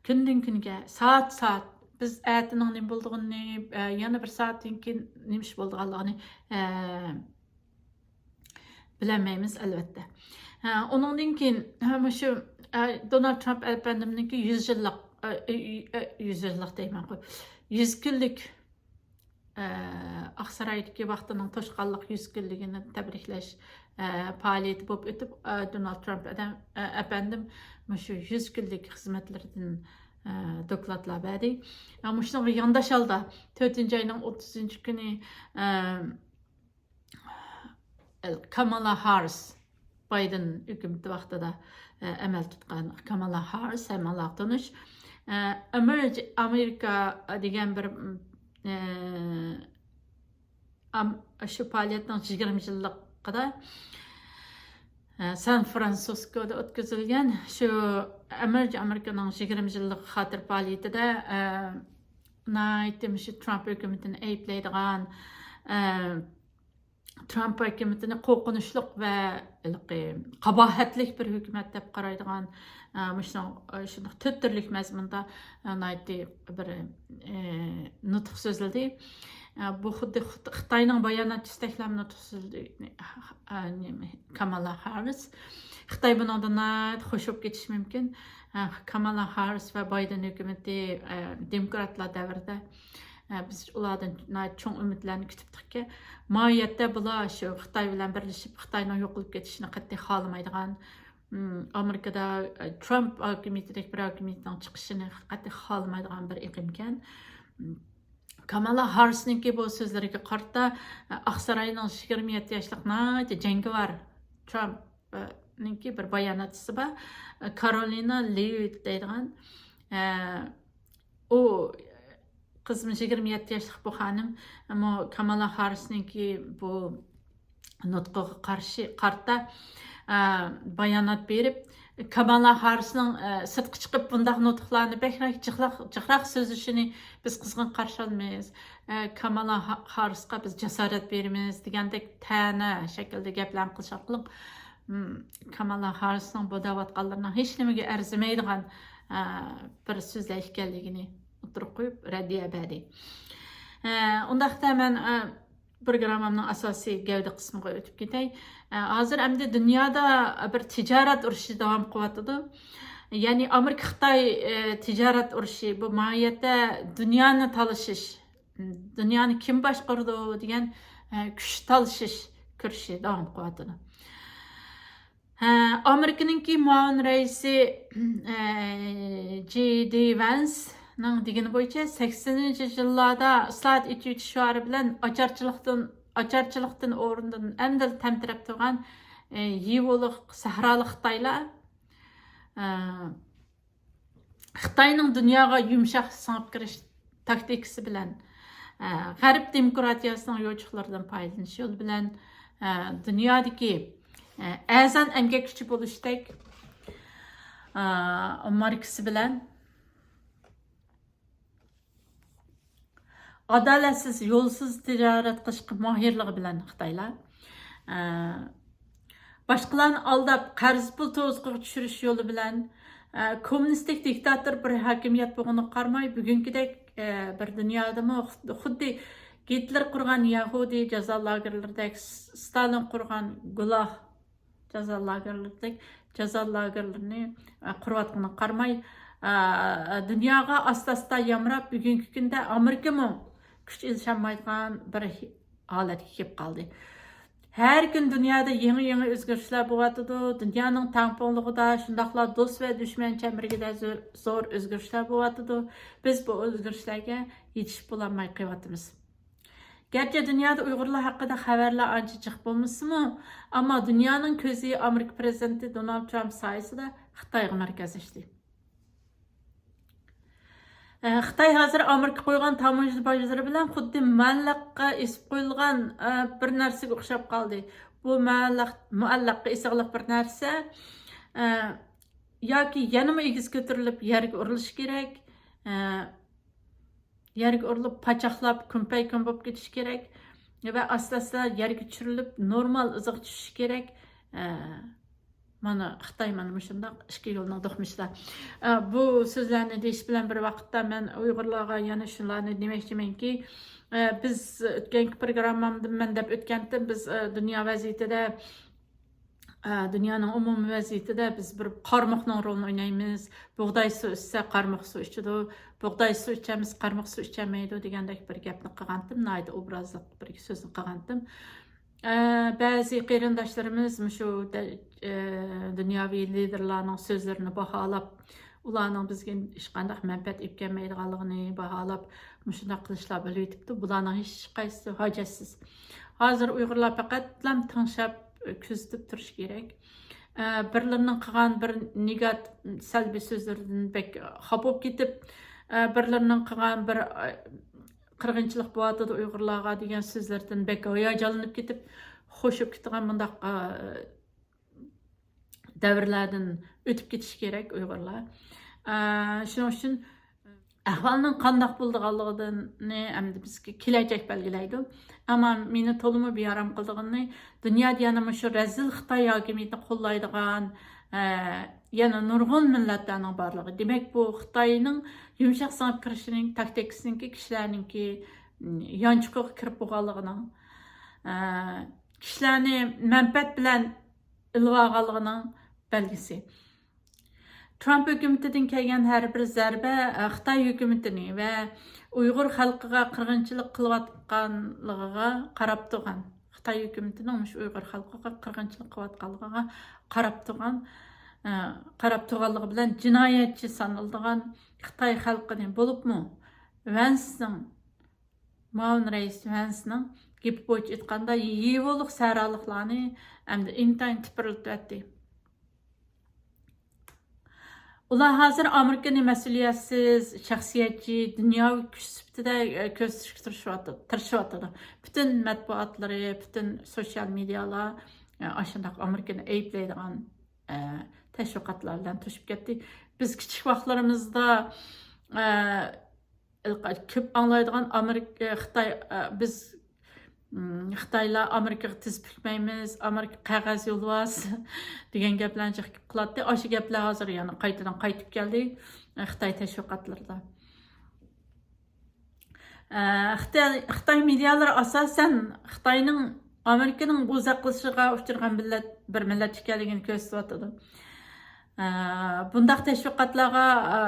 كۈندىن كۈنگە، سائەت سائەت، بىز ئەتىنىڭ نېمە بولىدىغىنىنى، ئە، يەنە بىر سائەتتىن كېيىن نېمە ئىش بولىدىغانلىقىنى، ئە، بىلەلمەيمىز، ئەلۋەتتە. ھە، ئۇنىڭدىن كېيىن، ھە، مۇشۇ، ئە، دونالد ترامپ ئەپەندىمنىڭكى يۈز يىللىق، ئە، ئە، ئە، يۈز يىللىق دەيمەنغۇ، يۈز كۈنلۈك، ئە، ئاقسارايدىكى ۋاقتىنىڭ توشقانلىق يۈز كۈنلۈكىنى تەبرىكلەش، ئە، پائالىيىتى بولۇپ ئۆتۈپ، ئە، دونالد ترامپ ئادەم، ئە، ئەپەندىم مۇشۇ يۈز كۈنلۈك خىزمەتلىرىدىن، ئە، دوكلاتلار بەردى. ئە، مۇشۇنىڭغا يانداش ھالدا تۆتىنچى ئاينىڭ ئوتتۇزىنچى كۈنى، ئە، كامالا ھاررىس، بايدېن ھۆكۈمىتى ۋاقتىدا، ئە، ئەمەل تۇتقان كامالا ھاررىس ھەممىڭلارغا تونۇش. ئە، ئېمېرج ئامېرىكا دېگەن بىر، ئە، ئام-، شۇ پائالىيەتنىڭ يىگىرمە يىللىقىدا، ئە، سان فرانسىسكودا ئۆتكۈزۈلگەن شۇ ئېمېرج ئامېرىكىنىڭ يىگىرمە يىللىق خاتىرە پائالىيىتىدە، ئە، ناھايىتى مۇشۇ ترامپ ھۆكۈمىتىنى ئەيىبلەيدىغان، ئە، ترامپ ھۆكۈمىتىنى قورقۇنچلۇق ۋە ھېلىقى قاباھەتلىك بىر ھۆكۈمەت دەپ قارايدىغان، ئە، مۇشۇنىڭ، ئە، شۇنداق تۆت تۈرلۈك مەزمۇندا، ئە، ناھايىتى بىر، ئە، نۇتۇق سۆزلىدى. ئە، بۇ خۇددى خىت-، خىتاينىڭ باياناتچىسىدەكلا نۇتۇق سۆزلىدى، ئە، نېمە، كامالا ھاررىس. خىتاي بۇنىڭدىن ناھايىتى خوش بولۇپ كېتىشى مۇمكىن. ئە، كامالا ھاررىس ۋە بايدېن ھۆكۈمىتى، ئە، دېموكراتلار دەۋرىدە، ئە، بىز ئۇلاردىن ناھايىتى چوڭ ئۈمىدلەرنى كۈتۈپتۇقكەن. ماھىيەتتە بۇلار شۇ خىتاي بىلەن بىرلىشىپ، خىتاينىڭ يوقىلىپ كېتىشىنى قەتئىي خالىمايدىغان، ئىم، ئامېرىكىدا، ئە، ترامپ ھاكىمىيىتىدەك بىر ھاكىمىيەتنىڭ چىقىشىنى قەتئىي خالىمايدىغان بىر ئېقىمكەن. ئىم، كامالا ھاررىسنىڭكى بۇ سۆزلىرىگە قارىتا، ئە، ئاقساراينىڭ يىگىرمە يەتتە ياشلىق ناھايىتى جەڭگىۋار ترامپ نىڭكى بىر باياناتچىسى بار. كارولىنا لېۋىت دەيدىغان. ئە، ئۇ قىزمۇ يىگىرمە يەتتە ياشلىق بۇ خانىم. ئەمما كامالا ھاررىسنىڭكى بۇ نۇتقىغا قارشى، قارىتا، ئە، بايانات بېرىپ، كامالا ھاررىسنىڭ، ئە، سىرتقا چىقىپ بۇنداق نۇتۇقلارنى بەكرەك جىقراق، جىقراق سۆزلىشىنى بىز قىزغىن قارشى ئالىمىز. ئە، كامالا ھا-، ھاررىسقا بىز جاسارەت بېرىمىز دېگەندەك تەنە شەكىلدە گەپلەرنى قىلىش ئارقىلىق، م، كامالا ھاررىسنىڭ بۇ دەۋاتقانلىرىنىڭ ھېچنېمىگە ئەرزىمەيدىغان، ئە، بىر سۆزلەر ئىكەنلىكىنى ئوتتۇرىغا قويۇپ، رەددىيە بەردى. ئە، ئۇنداقتا مەن، ئە، پروگراممامنىڭ ئاساسىي گەۋدە قىسمىغا ئۆتۈپ كېتەي. ئە، ھازىر ئەمدى دۇنيادا بىر تىجارەت ئۇرۇشى داۋام قىلىۋاتىدۇ. يەنى ئامېرىكا-خىتاي، ئە، تىجارەت ئۇرۇشى، بۇ ماھىيەتتە دۇنيانى تالىشىش، دۇنيانى كىم باشقۇرىدۇ دېگەن، ئە، كۈچ تالىشىش كۈرىشى داۋام قىلىۋاتىدۇ. ھە، ئامېرىكىنىڭكى مۇئاۋىن رەئىسى، ئە، جې دى ۋەنسنىڭ دېگىنى بويىچە، سەكسىنىنچى يىللاردا ئىسلاھات، ئېچىۋېتىش شوئارى بىلەن ئاچارچىلىقتىن، ئاچارچىلىقتىن ئورنىدىن ئەمدىلا تەمتىرەپ تۇرغان، ئە، يىۋولۇق سەھرالىق خىتايلار، ئە، خىتاينىڭ دۇنياغا يۇمشاق سىڭىپ كىرىش تاكتىكىسى بىلەن، ئە، غەرب دېموكراتىيەسىنىڭ يوچۇقلىرىدىن پايدىلىنىش يولى بىلەن، ئە، دۇنيادىكى، ئە، ئەرزان ئەمگەك كۈچى بولۇشتەك، ئە، ماركىسى بىلەن، ئادالەتسىز، يولسىز تىجارەت قىلىشقا ماھىرلىقى بىلەن خىتايلار، ئە، باشقىلارنى ئالداپ، قەرز پۇل توزۇقىغا چۈشۈرۈش يولى بىلەن، ئە، كوممۇنىستىك دىكتاتور بىر ھاكىمىيەت بولغىنىغا قارىماي، بۈگۈنكىدەك، ئە، بىر دۇنيادىمۇ خۇد-، خۇددى گىتلېر قۇرغان يەھۇدىي جازا لاگېرلىرىدەك، س-، ستالىن قۇرغان گۇلاھ جازا لاگېرلىرىدەك جازا لاگېرلىرىنى، ئە، قۇرۇۋاتقىنىغا قارىماي، ئە، دۇنياغا ئاستا-ئاستا يامراپ، بۈگۈنكى كۈندە ئامېرىكىمۇ كۈچ ئېلىشالمايدىغان بىر ھالەتكە كېلىپ قالدى. ھەر كۈن دۇنيادا يېڭى-يېڭى ئۆزگىرىشلەر بولۇۋاتىدۇ. دۇنيانىڭ تەڭپۇڭلۇقىدا، شۇنداقلا دوست ۋە دۈشمەن چەمبىرىكىدە زور، زور ئۆزگىرىشلەر بولۇۋاتىدۇ. بىز بۇ ئۆزگىرىشلەرگە يېتىشىپ بولالماي قېلىۋاتىمىز. گەرچە دۇنيادا ئۇيغۇرلار ھەققىدە خەۋەرلەر ئانچە جىق بولمىسىمۇ، ئەمما دۇنيانىڭ كۆزى ئامېرىكا پىرېزىدېنتى دونالد ترامپ سايىسىدا خىتايغا مەركەزلەشتى. ئە، خىتاي ھازىر ئامېرىكا قويغان تاموژنا باجلىرى بىلەن خۇددى مۇئەللەققە ئېسىپ قويۇلغان، ئە، بىر نەرسىگە ئوخشاپ قالدى. بۇ مۇئەللەق، مۇئەللەققە ئېسىقلىق بىر نەرسە. ئە، ياكى يەنىمۇ ئېگىز كۆتۈرۈلۈپ يەرگە ئۇرۇلۇشى كېرەك. ئە، يەرگە ئۇرۇلۇپ، پاچاقلاپ، كۈمپەيكۈم بولۇپ كېتىشى كېرەك ۋە ئاستا-ئاستا يەرگە چۈشۈرۈلۈپ، نورمال ئىزىغا چۈشۈشى كېرەك. ئە، مانا خىتاي مانا مۇشۇنداق ئىككى يولنىڭ دوقمۇشىدا. ئە، بۇ سۆزلەرنى دېيىش بىلەن بىر ۋاقىتتا مەن ئۇيغۇرلارغا يەنە شۇلارنى دېمەكچىمەنكى، ئە، بىز ئۆتكەنكى پروگراممامدا مەن دەپ ئۆتكەنتىم، بىز، ئە، دۇنيا ۋەزىيىتىدە، ئە، دۇنيانىڭ ئومۇمىي ۋەزىيىتىدە بىز بىر قارمۇقنىڭ رولىنى ئوينايمىز. بۇغداي سۇ ئىچسە، قارمۇق سۇ ئىچىدۇ. بۇغداي سۇ ئىچەمىز، قارمۇق سۇ ئىچەلمەيدۇ دېگەندەك بىر گەپنى قىلغانتىم، ناھايىتى ئوبرازلىق بىر سۆزنى قىلغانتىم. ئە، بەزى قېرىنداشلىرىمىز مۇشۇ دە-، ئە، دۇنياۋى لىدېرلارنىڭ سۆزلىرىنى باھالاپ، ئۇلارنىڭ بىزگە ھېچقانداق مەنپەئەت ئېلىپ كەلمەيدىغانلىقىنى باھالاپ، مۇشۇنداق قىلىشلار بولۇۋېتىپتۇ. بۇلارنىڭ ھېچقايسىسى ھاجەتسىز. ھازىر ئۇيغۇرلار پەقەتلا تىڭشاپ، كۆزىتىپ تۇرۇش كېرەك. ئە، بىرلىرىنىڭ قىلغان بىر نېگاتىپ، سەلبىي سۆزلىرىدىن بەك خاپا بولۇپ كېتىپ، ئە، بىرلىرىنىڭ قىلغان بىر، ئە، قىرغىنچىلىق بولۇۋاتىدۇ ئۇيغۇرلارغا دېگەن سۆزلىرىدىن بەك ھاياجانلىنىپ كېتىپ، خوش بولۇپ كېتىدىغان مۇنداق، ئە، دەۋرلەردىن ئۆتۈپ كېتىشى كېرەك ئۇيغۇرلار. ئە، شۇنىڭ ئۈچۈن ئەھۋالنىڭ قانداق بولىدىغانلىقىنى ئەمدى بىزگە كېلەچەك بەلگىلەيدۇ. ئەمما مېنى تولىمۇ بىئارام قىلىدىغىنى، دۇنيادا يەنە مۇشۇ رەزىل خىتاي ھاكىمىيىتىنى قوللايدىغان، ئە، يەنە نۇرغۇن مىللەتلەرنىڭ بارلىقى. دېمەك، بۇ خىتاينىڭ يۇمشاق سىڭىپ كىرىشىنىڭ تاكتىكىسىنىڭكى كىشىلەرنىڭكى، م، يانچۇقىغا كىرىپ بولغانلىقىنىڭ، ئە، كىشىلەرنى مەنپەئەت بىلەن ئېلىۋالغانلىقىنىڭ بەلگىسى. ترامپ ھۆكۈمىتىدىن كەلگەن ھەر بىر زەربە، ئە، خىتاي ھۆكۈمىتىنى ۋە ئۇيغۇر خەلقىگە قىرغىنچىلىق قىلىۋاتقانلىقىغا قاراپ تۇرغان. خىتاي ھۆكۈمىتىنىڭ مۇشۇ ئۇيغۇر خەلقىگە قىرغىنچىلىق قىلىۋاتقانلىقىغا قاراپ تۇرغان، ئە، قاراپ تۇرغانلىقى بىلەن جىنايەتچى سانىلىدىغان خىتاي خەلقىنى، بولۇپمۇ ۋەنسنىڭ، مۇئاۋىن رەئىس ۋەنسنىڭ گېپى بويىچە ئېيتقاندا، يېۋولۇق سەھرالىقلارنى ئەمدى ئىنتايىن تىپىرلىتىۋەتتى. ئۇلار ھازىر ئامېرىكىنى مەسئۇلىيەتسىز، شەخسىيەتچى، دۇنياۋى كۈچ سۈپىتىدە، ئە، كۆرسىتىشكە تىرىشىۋاتىدۇ، تىرىشىۋاتىدۇ. پۈتۈن مەتبۇئاتلىرى، پۈتۈن سوشيال مېدىيالار، ئە، ئاشۇنداق ئامېرىكىنى ئەيىبلەيدىغان، ئە، تەشۋىقاتلار بىلەن توشۇپ كەتتى. بىز كىچىك ۋاقىتلىرىمىزدا، ئە، كۆپ ئاڭلايدىغان ئامېرىكا، خىتاي، بىز، خىتايلار ئامېرىكىغا تىز پۈكمەيمىز، ئامېرىكا قەغەز يولۋاس دېگەن گەپلەرنى جىق قىلاتتى. ئاشۇ گەپلەر ھازىر يەنە قايتىدىن قايتىپ كەلدى، خىتاي تەشۋىقاتلىرىدا. خىتاي، خىتاي مېدىيالىرى ئاساسەن خىتاينىڭ، ئامېرىكىنىڭ بوزەك قىلىشىغا ئۇچرىغان مىللەت، بىر مىللەت ئىكەنلىكىنى كۆرسىتىۋاتىدۇ. ئە، بۇنداق تەشۋىقاتلارغا، ئە،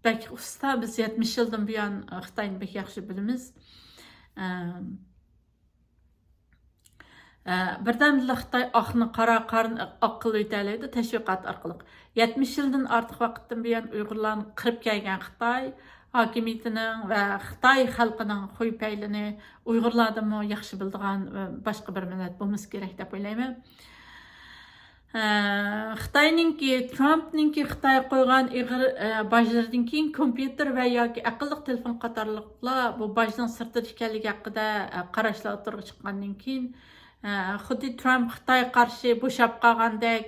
بەك ئۇستا. بىز يەتمىش يىلدىن بۇيان خىتاينى بەك ياخشى بىلىمىز. ئە، ئە، بىردەمدىلا خىتاي ئاقنى قارا، قارىنى ئاق قىلىۋېتەلەيدۇ تەشۋىقات ئارقىلىق. يەتمىش يىلدىن ئارتۇق ۋاقىتتىن بۇيان ئۇيغۇرلارنى قىرىپ كەلگەن خىتاي ھاكىمىيىتىنىڭ ۋە خىتاي خەلقىنىڭ خۇي پەيلىنى ئۇيغۇرلاردىنمۇ ياخشى بىلىدىغان، ئە، باشقا بىر مىللەت بولمىسا كېرەك دەپ ئويلايمەن. ئە، خىتاينىڭكى، ترامپنىڭكى خىتايغا قويغان ئېغىر، ئە، باجلىرىدىن كېيىن كومپيۇتېر ۋە ياكى ئەقىللىق تېلېفون قاتارلىقلار بۇ باجنىڭ سىرتىدا ئىكەنلىكى ھەققىدە، ئە، قاراشلار ئوتتۇرىغا چىققاندىن كېيىن، ئە، خۇددى ترامپ خىتايغا قارشى بوشاپ قالغاندەك،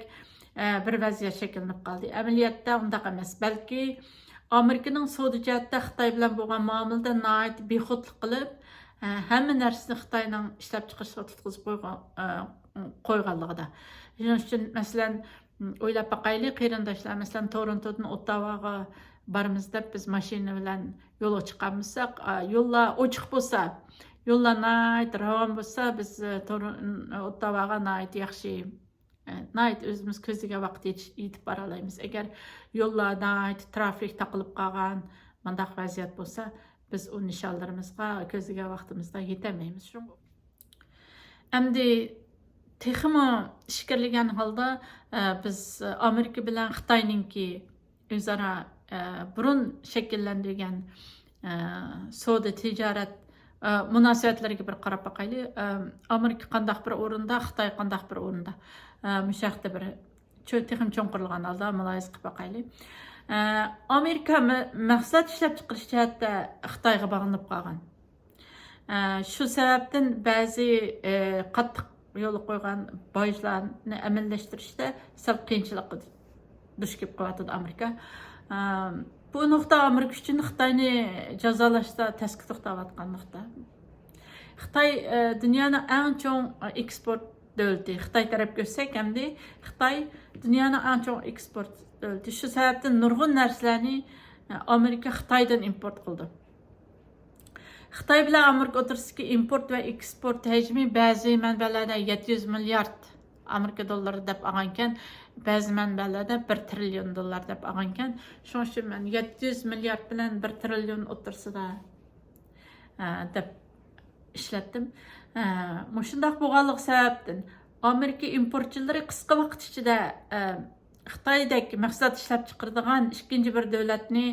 ئە، بىر ۋەزىيەت شەكىللىنىپ قالدى. ئەمەلىيەتتە ئۇنداق ئەمەس، بەلكى ئامېرىكىنىڭ سودا جەھەتتە خىتاي بىلەن بولغان مۇئامىلىدە ناھايىتى بىخۇدلۇق قىلىپ، ئە، ھەممە نەرسىنى خىتاينىڭ ئىشلەپچىقىرىشىغا تۇتقۇزۇپ قويغان، ئە، قويغانلىقىدا. شۇنىڭ ئۈچۈن، مەسىلەن، ئويلاپ باقايلى، قېرىنداشلار، مەسىلەن، تورونتودىن ئوتتاۋاغا بارىمىز دەپ بىز ماشىنا بىلەن يولغا چىقالمىساق، ئا، يوللار ئوچۇق بولسا، يوللار ناھايىتى راۋان بولسا، بىز، ئە، تورون-، ئوتتاۋاغا ناھايىتى ياخشى، ئە، ناھايىتى ئۆزىمىز كۆزلىگەن ۋاقىتتا يېتىش-، يېتىپ بارالايمىز. ئەگەر يوللار ناھايىتى ترافىك تاقىلىپ قالغان، مۇنداق ۋەزىيەت بولسا، بىز ئۇ نىشانلىرىمىزغا كۆزلىگەن ۋاقتىمىزدا يېتەلمەيمىز. شۇڭا ئەمدى تېخىمۇ ئىچكىرىلىگەن ھالدا، ئە، بىز ئامېرىكا بىلەن خىتاينىڭكى ئۆزئارا، ئە، بۇرۇن شەكىللەندۈرگەن، ئە، سودا تىجارەت، ئە، مۇناسىۋەتلىرىگە بىر قاراپ باقايلى. ئە، ئامېرىكا قانداق بىر ئورۇندا، خىتاي قانداق بىر ئورۇندا؟ ئە، مۇشۇ ھەقتە بىر چۆ-، تېخىمۇ چوڭقۇرلىغان ھالدا مۇلاھىزە قىلىپ باقايلى. ئە، ئامېرىكا مە-، مەھسۇلات ئىشلەپچىقىرىش جەھەتتە خىتايغا باغلىنىپ قالغان. ئە، شۇ سەۋەبتىن بەزى، ئە، قاتتىق يولغا قويغان باجلارنى ئەمەلىيلەشتۈرۈشتە سەل قىيىنچىلىققا دۇچ كېلىپ قېلىۋاتىدۇ ئامېرىكا. ئە، بۇ نۇقتا ئامېرىكا ئۈچۈن خىتاينى جازالاشتا تەسكە توختاۋاتقان نۇقتا. خىتاي، ئە، دۇنيانىڭ ئەڭ چوڭ، ئە، ئېكسپورت دۆلىتى. خىتاي تەرەپكە ئۆتسەك ئەمدى، خىتاي دۇنيانىڭ ئەڭ چوڭ ئېكسپورت دۆلىتى. شۇ سەۋەبتىن نۇرغۇن نەرسىلەرنى، ئە، ئامېرىكا خىتايدىن ئىمپورت قىلىدۇ. خىتاي بىلەن ئامېرىكا ئوتتۇرىسىدىكى ئىمپورت ۋە ئېكسپورت ھەجمى بەزى مەنبەلەردە يەتتە يۈز مىليارد ئامېرىكا دوللىرى دەپ ئالغانىكەن، بەزى مەنبەلەردە بىر تىرىليون دوللار دەپ ئالغانىكەن. شۇنىڭ ئۈچۈن مەن يەتتە يۈز مىليارد بىلەن بىر تىرىليون ئوتتۇرىسىدا، ئە، دەپ ئىشلەتتىم. ئە، مۇشۇنداق بولغانلىقى سەۋەبتىن ئامېرىكا ئىمپورتچىلىرى قىسقا ۋاقىت ئىچىدە، ئە، خىتايدەك مەھسۇلات ئىشلەپچىقىرىدىغان ئىككىنچى بىر دۆلەتنى،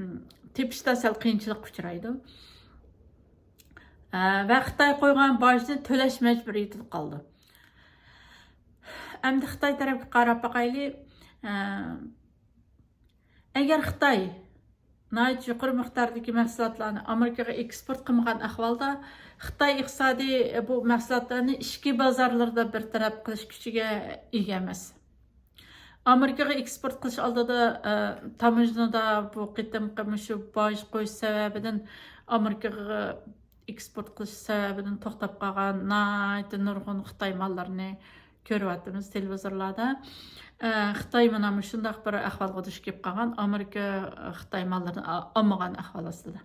م، تېپىشتا سەل قىيىنچىلىققا ئۇچرايدۇ. ئە، ۋە خىتاي قويغان باجنى تۆلەش مەجبۇرىيىتىدە قالىدۇ. ئەمدى خىتاي تەرەپكە قاراپ باقايلى. ئە، ئەگەر خىتاي ناھايىتى يۇقىرى مىقداردىكى مەھسۇلاتلارنى ئامېرىكىغا ئېكسپورت قىلمىغان ئەھۋالدا، خىتاي ئىقتىسادى بۇ مەھسۇلاتلارنى ئىچكى بازارلىرىدا بىر تەرەپ قىلىش كۈچىگە ئىگە ئەمەس. ئامېرىكىغا ئېكسپورت قىلىش ئالدىدا، ئە، تاموژنىدا بۇ قېتىمقى مۇشۇ باج قويۇش سەۋەبىدىن ئامېرىكىغا ئېكسپورت قىلىش سەۋەبىدىن توختاپ قالغان ناھايىتى نۇرغۇن خىتاي ماللىرىنى كۆرۈۋاتىمىز تېلېۋىزورلاردا. ئە، خىتاي مانا مۇشۇنداق بىر ئەھۋالغا دۇچ كېلىپ قالغان، ئامېرىكا، ئە، خىتاي ماللىرىنى ئا-، ئالمىغان ئەھۋال ئاستىدا.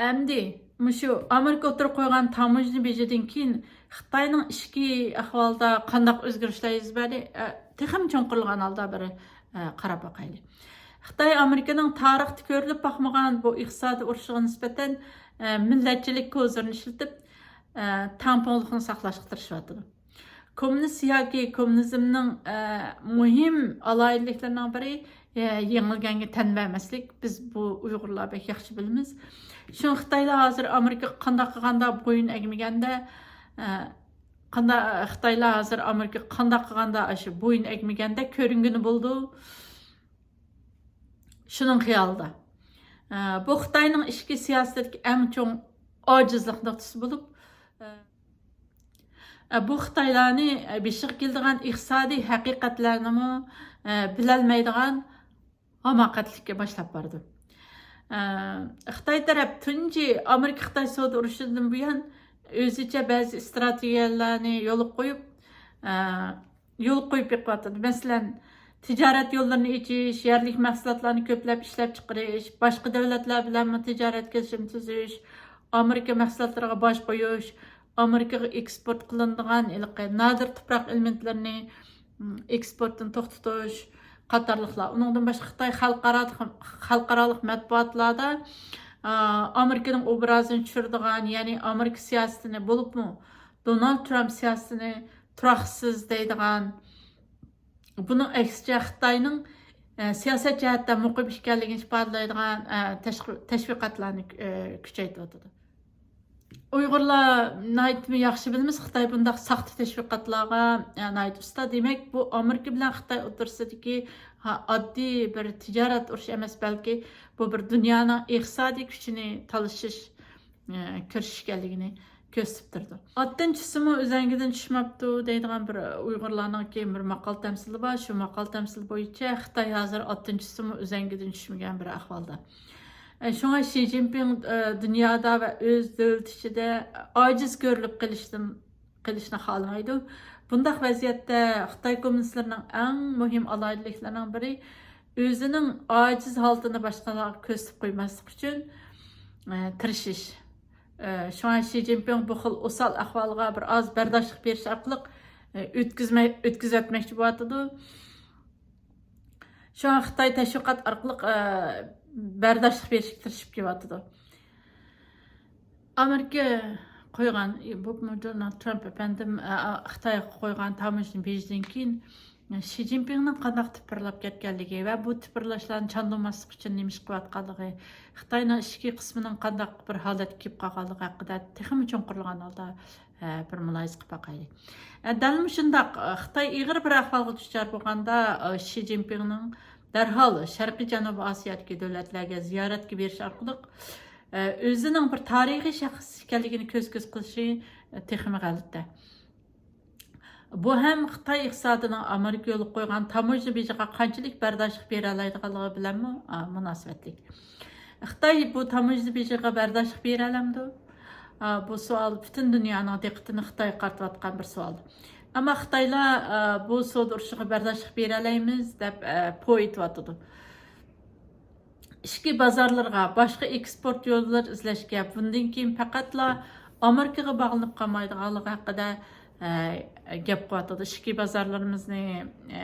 ئەمدى مۇشۇ ئامېرىكا ئوتتۇرىغا قويغان تاموژنا بېجىدىن كېيىن خىتاينىڭ ئىچكى ئەھۋالىدا قانداق ئۆزگىرىشلەر يۈز بەردى؟ ئە، تېخىمۇ چوڭقۇرلىغان ھالدا بىر، ئە، قاراپ باقايلى. خىتاي ئامېرىكىنىڭ تارىختا كۆرۈلۈپ باقمىغان بۇ ئىقتىسادىي ئۇرۇشىغا نىسبەتەن، ئە، مىللەتچىلىك كوزىرىنى ئىشلىتىپ، ئە، تەڭپۇڭلۇقنى ساقلاشقا تىرىشىۋاتىدۇ. كوممۇنىست ياكى كوممۇنىزمنىڭ، ئە، مۇھىم ئالاھىدىلىكلىرىنىڭ بىرى، ئە، يېڭىلگەنگە تەن بەرمەسلىك. بىز بۇ ئۇيغۇرلار بەك ياخشى بىلىمىز. شۇڭا خىتايلار ھازىر ئامېرىكىغا قانداق قىلغاندا بويۇن ئەگمىگەندە، ئە، قانداق خىتايلار ھازىر ئامېرىكا قانداق قىلغاندا ئاشۇ بويۇن ئەگمىگەندەك كۆرۈنگىنى بولىدۇ. شۇنىڭ خىيالىدا. ئە، بۇ خىتاينىڭ ئىچكى سىياسىتىدىكى ئەڭ چوڭ ئاجىزلىق نۇقتىسى بولۇپ، ئە، ئە، بۇ خىتايلارنى، ئە، بېشىغا كېلىدىغان ئىقتىسادىي ھەقىقەتلەرنىمۇ، ئە، بىلەلمەيدىغان ھاماقەتلىككە باشلاپ بارىدۇ. ئە، خىتاي تەرەپ تۇنجى ئامېرىكا-خىتاي سودا ئۇرۇشىدىن بۇيان ئۆزىچە بەزى ئىستراتېگىيەلەرنى يولغا قويۇپ، ئە، يولغا قويۇپ بېقىۋاتىدۇ. مەسىلەن، تىجارەت يوللىرىنى ئېچىش، يەرلىك مەھسۇلاتلارنى كۆپلەپ ئىشلەپچىقىرىش، باشقا دۆلەتلەر بىلەنمۇ تىجارەت كېلىشىمى تۈزۈش، ئامېرىكا مەھسۇلاتلىرىغا باج قويۇش، ئامېرىكىغا ئېكسپورت قىلىنىدىغان ھېلىقى نادىر تۇپراق ئېلېمېنتلىرىنى، م، ئېكسپورتتىن توختىتىش قاتارلىقلار. ئۇنىڭدىن باشقا خىتاي خەلقئارالىق، خەلقئارالىق مەتبۇئاتلاردا، ئا، ئامېرىكىنىڭ ئوبرازىنى چۈشۈرىدىغان، يەنى ئامېرىكا سىياسىتىنى، بولۇپمۇ دونالد ترامپ سىياسىتىنى تۇراقسىز دەيدىغان، بۇنىڭ ئەكسىچە خىتاينىڭ، ئە، سىياسەت جەھەتتە مۇقىم ئىكەنلىكىنى ئىپادىلەيدىغان، ئە، تەشقى-، تەشۋىقاتلارنى، ئە، كۈچەيتىۋاتىدۇ. ئۇيغۇرلار ناھايىتىمۇ ياخشى بىلىمىز، خىتاي بۇنداق ساختا تەشۋىقاتلارغا، ئە، ناھايىتى ئۇستا. دېمەك، بۇ ئامېرىكا بىلەن خىتاي ئوتتۇرىسىدىكى، ھا، ئاددىي بىر تىجارەت ئۇرۇشى ئەمەس، بەلكى بۇ بىر دۇنيانىڭ ئىقتىسادىي كۈچىنى تالىشىش، ئە، كىرىشىش ئىكەنلىكىنى كۆرسىتىپ تۇرىدۇ. «ئاتتىن چۈشسىمۇ ئۈزەڭگىدىن چۈشمەپتۇ» دەيدىغان بىر ئۇيغۇرلارنىڭكى بىر ماقال تەمسىلى بار. شۇ ماقال تەمسىلى بويىچە خىتاي ھازىر ئاتتىن چۈشسىمۇ ئۈزەڭگىدىن چۈشمىگەن بىر ئەھۋالدا. ئە، شۇڭا شى جىنپىڭ، ئە، دۇنيادا ۋە ئۆز دۆلىتى ئىچىدە ئاجىز كۆرۈلۈپ قېلىشتىن، قېلىشنى خالىمايدۇ. بۇنداق ۋەزىيەتتە خىتاي كوممۇنىستلىرىنىڭ ئەڭ مۇھىم ئالاھىدىلىكلىرىنىڭ بىرى، ئۆزىنىڭ ئاجىز ھالىتىنى باشقىلارغا كۆرسىتىپ قويماسلىق ئۈچۈن، ئە، تىرىشىش. ئە، شۇڭا شى جىنپىڭ بۇ خىل ئوسال ئەھۋالغا بىر ئاز بەرداشلىق بېرىش ئارقىلىق، ئە، ئۆتكۈزمە-، ئۆتكۈزۈۋەتمەكچى بولۇۋاتىدۇ. شۇڭا خىتاي تەشۋىقات ئارقىلىق، ئە، بەرداشلىق بېرىشكە تىرىشىپ كېلىۋاتىدۇ. ئامېرىكا قويغان، بۇ دونالد ترامپ ئەپەندىم، ئە، خىتايغا قويغان تاموژنا بېجىدىن كېيىن، شى جىنپىڭنىڭ قانداق تىپىرلاپ كەتكەنلىكى ۋە بۇ تىپىرلاشلارنى چاندۇرماسلىق ئۈچۈن نېمە ئىش قىلىۋاتقانلىقى، خىتاينىڭ ئىچكى قىسمىنىڭ قانداق بىر ھالەتكە كېلىپ قالغانلىقى ھەققىدە تېخىمۇ چوڭقۇرلىغان ھالدا، ئە، بىر مۇلاھىزە قىلىپ باقايلى. ئە، دەل مۇشۇنداق، ئە، خىتاي ئېغىر بىر ئەھۋالغا دۇچار بولغاندا، ئە، شى جىنپىڭنىڭ دەرھال شەرقىي جەنۇبىي ئاسىيادىكى دۆلەتلەرگە زىيارەتكە بېرىش ئارقىلىق، ئە، ئۆزىنىڭ بىر تارىخىي شەخس ئىكەنلىكىنى كۆز-كۆز قىلىشى، ئە، تېخىمۇ غەلىتە. بۇ ھەم خىتاي ئىقتىسادىنىڭ ئامېرىكا يولغا قويغان تاموژنا بېجىغا قانچىلىك بەرداشلىق بېرەلەيدىغانلىقى بىلەنمۇ، ئا، مۇناسىۋەتلىك. خىتاي بۇ تاموژنا بېجىغا بەرداشلىق بېرەلەمدۇ؟ ئا، بۇ سوئال پۈتۈن دۇنيانىڭ دىققىتىنى خىتايغا قارىتىۋاتقان بىر سوئال. ئەمما خىتايلار، ئا، بۇ سودا ئۇرۇشىغا بەرداشلىق بېرەلەيمىز دەپ، ئا، پو ئېتىۋاتىدۇ. ئىچكى بازارلىرىغا باشقا ئېكسپورت يوللىرى ئىزدەشكە، بۇندىن كېيىن پەقەتلا ئامېرىكىغا باغلىنىپ قالمايدىغانلىقى ھەققىدە، ئە، گەپ قىلىۋاتىدۇ. ئىچكى بازارلىرىمىزنى، ئە،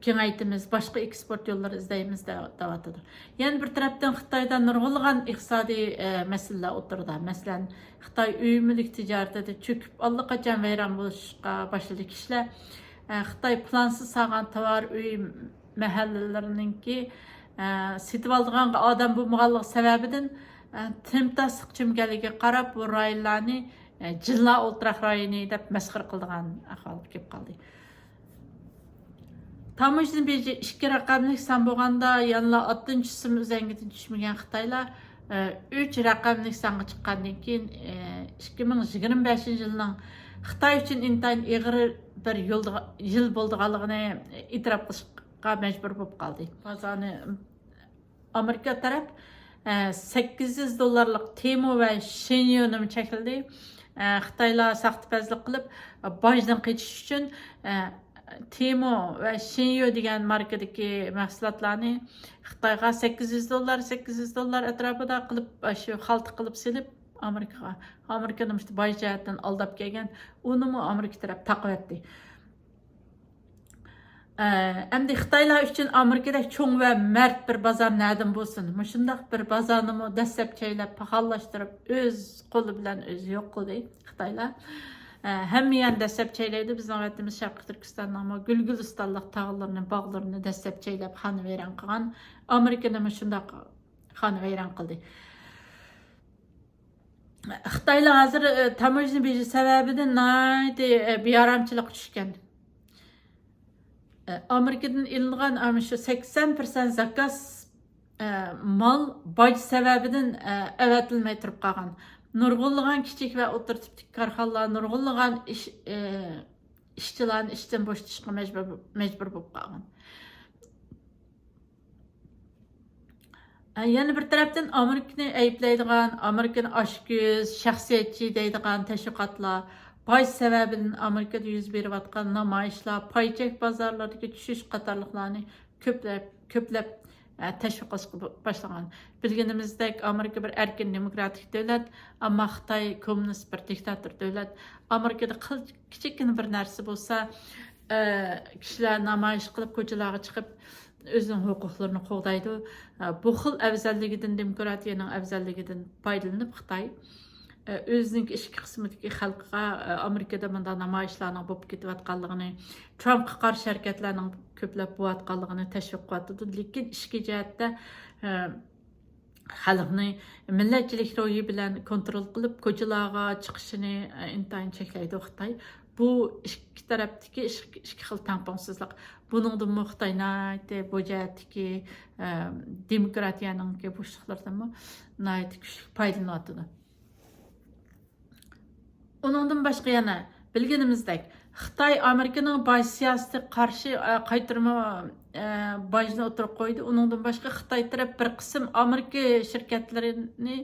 كېڭەيتىمىز، باشقا ئېكسپورت يوللىرى ئىزدەيمىز دە-، دەۋاتىدۇ. يەنە بىر تەرەپتىن خىتايدا نۇرغۇنلىغان ئىقتىسادىي، ئە، مەسىلىلەر ئوتتۇرىدا. مەسىلەن، خىتاي ئۆي مۈلۈك تىجارىتىدە چۆكۈپ، ئاللىقاچان ۋەيران بولۇشقا باشلىدى. كىشىلەر، ئە، خىتاي پىلانسىز سالغان تاۋار ئۆي مەھەللىلىرىنىڭكى، ئە، سېتىۋالىدىغانغا ئادەم بولمىغانلىقى سەۋەبىدىن، ئە، تىمتاسلىق چۆمگەنلىكىگە قاراپ، بۇ رايونلارنى، ئە، جىنلار ئولتۇراق رايونى دەپ مەسخىرە قىلىدىغان ئەھۋالغا كېلىپ قالدى. تاموژنا بېجى ئىككى رەقەملىك سان بولغاندا، يەنىلا ئاتتىن چۈشسىمۇ ئۈزەڭگىدىن چۈشمىگەن خىتايلار، ئە، ئۈچ رەقەملىك سانغا چىققاندىن كېيىن، ئە، ئىككى مىڭ يىگىرمە بەشىنچى يىلنىڭ خىتاي ئۈچۈن ئىنتايىن ئېغىر بىر يولدىغا-، يىل بولىدىغانلىقىنى ئېتىراپ قىلىشقا مەجبۇر بولۇپ قالدى. بازارنى ئامېرىكا تەرەپ، ئە، سەككىز يۈز دوللارلىق تېمو ۋە شېنيۇنىمۇ چەكلىدى. ئە، خىتايلار ساختىپەزلىك قىلىپ، باجدىن قېچىش ئۈچۈن، ئە، تېمو ۋە شېنيۇ دېگەن ماركىدىكى مەھسۇلاتلارنى خىتايغا سەككىز يۈز دوللار، سەككىز يۈز دوللار ئەتراپىدا قىلىپ، شۇ خالتا قىلىپ سېلىپ ئامېرىكىغا، ئامېرىكىنى مۇشۇ باج جەھەتتىن ئالداپ كەلگەن، ئۇنىمۇ ئامېرىكا تەرەپ تاقىۋەتتى. ئە، ئەمدى خىتايلار ئۈچۈن ئامېرىكىدەك چوڭ ۋە مەرد بىر بازار نەدىن بولسۇن؟ مۇشۇنداق بىر بازارنىمۇ دەسسەپ چەيلەپ، پاخاللاشتۇرۇپ، ئۆز قولى بىلەن ئۆزى يوق قىلدى خىتايلار. ئە، ھەممە يەرنى دەسسەپ چەيلەيدۇ. بىزنىڭ ۋەتىنىمىز شەرقىي تۈركىستاننىڭمۇ گۈلگۈلىستانلىق تاغلىرىنى، باغلىرىنى دەسسەپ چەيلەپ، خانىۋەيران قىلغان ئامېرىكىنىمۇ شۇنداق خانىۋەيران قىلدى. خىتايلار ھازىر، ئە، تاموژنا بېجى سەۋەبىدىن ناھايىتى، ئە، بىئارامچىلىققا چۈشكەن. ئە، ئامېرىكىدىن ئېلىنغان ئەنە شۇ سەكسەن پىرسەنت زاكاز، ئە، مال باج سەۋەبىدىن، ئە، ئەۋەتىلمەي تۇرۇپ قالغان. نۇرغۇنلىغان كىچىك ۋە ئوتتۇرا تىپتىكى كارخانىلار، نۇرغۇنلىغان ئىش، ئە، ئىشچىلارنى ئىشتىن بوشىتىشقا مەجبۇر، مەجبۇر بولۇپ قالغان. يەنە بىر تەرەپتىن، ئامېرىكىنى ئەيىبلەيدىغان، ئامېرىكىنى ئاچكۆز، شەخسىيەتچى دەيدىغان تەشۋىقاتلار، باج سەۋەبىدىن ئامېرىكىدا يۈز بېرىۋاتقان نامايىشلار، پاي چەك بازارلىرىدىكى چۈشۈش قاتارلىقلارنى كۆپلەپ، كۆپلەپ، ئە، تەشۋىق قىلىشقا باشلىغان. بىلگىنىمىزدەك، ئامېرىكا بىر ئەركىن دېموكراتىك دۆلەت، ئەمما خىتاي كوممۇنىست بىر دىكتاتور دۆلەت. ئامېرىكىدا قىل-، كىچىككىنە بىر نەرسە بولسا، ئە، كىشىلەر نامايىش قىلىپ، كوچىلارغا چىقىپ، ئۆزىنىڭ ھوقۇقلىرىنى قوغدايدۇ. ئە، بۇ خىل ئەۋزەللىكىدىن، دېموكراتىيەنىڭ ئەۋزەللىكىدىن پايدىلىنىپ خىتاي، ئە، ئۆزىنىڭكى ئىچكى قىسمىدىكى خەلققە، ئە، ئامېرىكىدا مۇنداق نامايىشلارنىڭ بولۇپ كېتىۋاتقانلىقىنى، ترامپقا قارشى ھەرىكەتلەرنىڭ كۆپلەپ بولۇۋاتقانلىقىنى تەشۋىق قىلىۋاتىدۇ. لېكىن ئىچكى جەھەتتە، ئە، خەلقنى مىللەتچىلىك روھى بىلەن كونترول قىلىپ، كوچىلارغا چىقىشىنى، ئە، ئىنتايىن چەكلەيدۇ خىتاي. بۇ ئىككى تەرەپتىكى ئىش-، ئىككى خىل تەڭپۇڭسىزلىق. بۇنىڭدىنمۇ خىتاي ناھايىتى بۇ جەھەتتىكى، ئە، دېموكراتىيەنىڭكى بوشلۇقلىرىدىنمۇ ناھايىتى كۈچلۈك پايدىلىنىۋاتىدۇ. ئۇنىڭدىن باشقا يەنە بىلگىنىمىزدەك، خىتاي ئامېرىكىنىڭ باج سىياسىتىگە قارشى، ئە، قايتۇرما، ئە، باجنى ئوتتۇرىغا قويدى. ئۇنىڭدىن باشقا خىتاي تەرەپ بىر قىسىم ئامېرىكا شىركەتلىرىنى،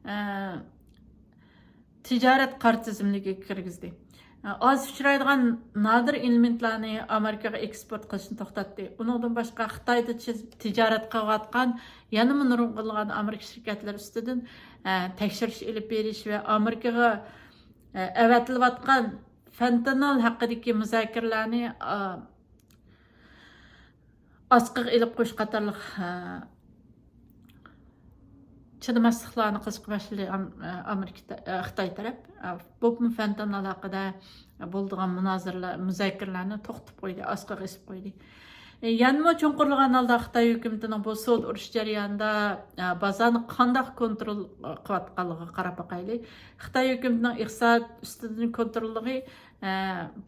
ئە، تىجارەت قارا تىزىملىكىگە كىرگۈزدى. ئە، ئاز ئۇچرايدىغان نادىر ئېلېمېنتلارنى ئامېرىكىغا ئېكسپورت قىلىشنى توختاتتى. ئۇنىڭدىن باشقا خىتايدا چىز-، تىجارەت قىلىۋاتقان يەنىمۇ نۇرغۇنلىغان ئامېرىكا شىركەتلىرى ئۈستىدىن، ئە، تەكشۈرۈش ئېلىپ بېرىش ۋە ئامېرىكىغا، ئە، ئەۋەتىلىۋاتقان فېنتانول ھەققىدىكى مۇزاكىرىلەرنى، ئا، ئاسقىغا ئېلىپ قويۇش قاتارلىق، ئە، چىدىماسلىقلارنى قىلىشقا باشلىدى ئام-، ئە، ئامېرىكا تە-، ئە، خىتاي تەرەپ. ئە، بولۇپمۇ فېنتانول ھەققىدە بولىدىغان مۇنازىرىلەر، مۇزاكىرىلەرنى توختىتىپ قويدى، ئاسقىغا ئېسىپ قويدى. ئە، يەنىمۇ چوڭقۇرلىغان ھالدا خىتاي ھۆكۈمىتىنىڭ بۇ سودا ئۇرۇشى جەريانىدا، ئە، بازارنى قانداق كونترول قىلىۋاتقانلىقىغا قاراپ باقايلى. خىتاي ھۆكۈمىتىنىڭ ئىقتىساد ئۈستىدىن كونتروللۇقى، ئە،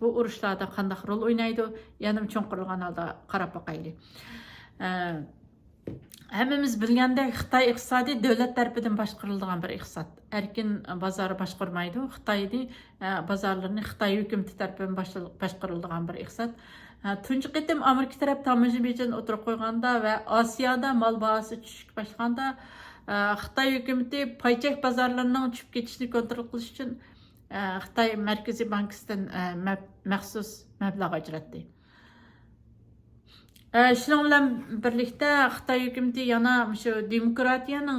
بۇ ئۇرۇشلاردا قانداق رول ئوينايدۇ؟ يەنىمۇ چوڭقۇرلىغان ھالدا قاراپ باقايلى. ئە، ھەممىمىز بىلگەندەك، خىتاي ئىقتىسادى دۆلەت تەرىپىدىن باشقۇرۇلىدىغان بىر ئىقتىساد. ئەركىن بازار باشقۇرمايدۇ. خىتاينى، ئە، بازارلىرىنى خىتاي ھۆكۈمىتى تەرىپىدىن باشلا-، باشقۇرۇلىدىغان بىر ئىقتىساد. ئە، تۇنجى قېتىم ئامېرىكا تەرەپ تاموژنا بېجىنى ئوتتۇرىغا قويغاندا ۋە ئاسىيادا مال باھاسى چۈشۈشكە باشلىغاندا، ئە، خىتاي ھۆكۈمىتى پاي چەك بازارلىرىنىڭ چۈشۈپ كېتىشىنى كونترول قىلىش ئۈچۈن، ئە، خىتاي مەركىزىي بانكىسىدىن، ئە، مەب-، مەخسۇس مەبلەغ ئاجراتتى. ئە، شۇنىڭ بىلەن بىرلىكتە، خىتاي ھۆكۈمىتى يەنە مۇشۇ دېموكراتىيەنىڭ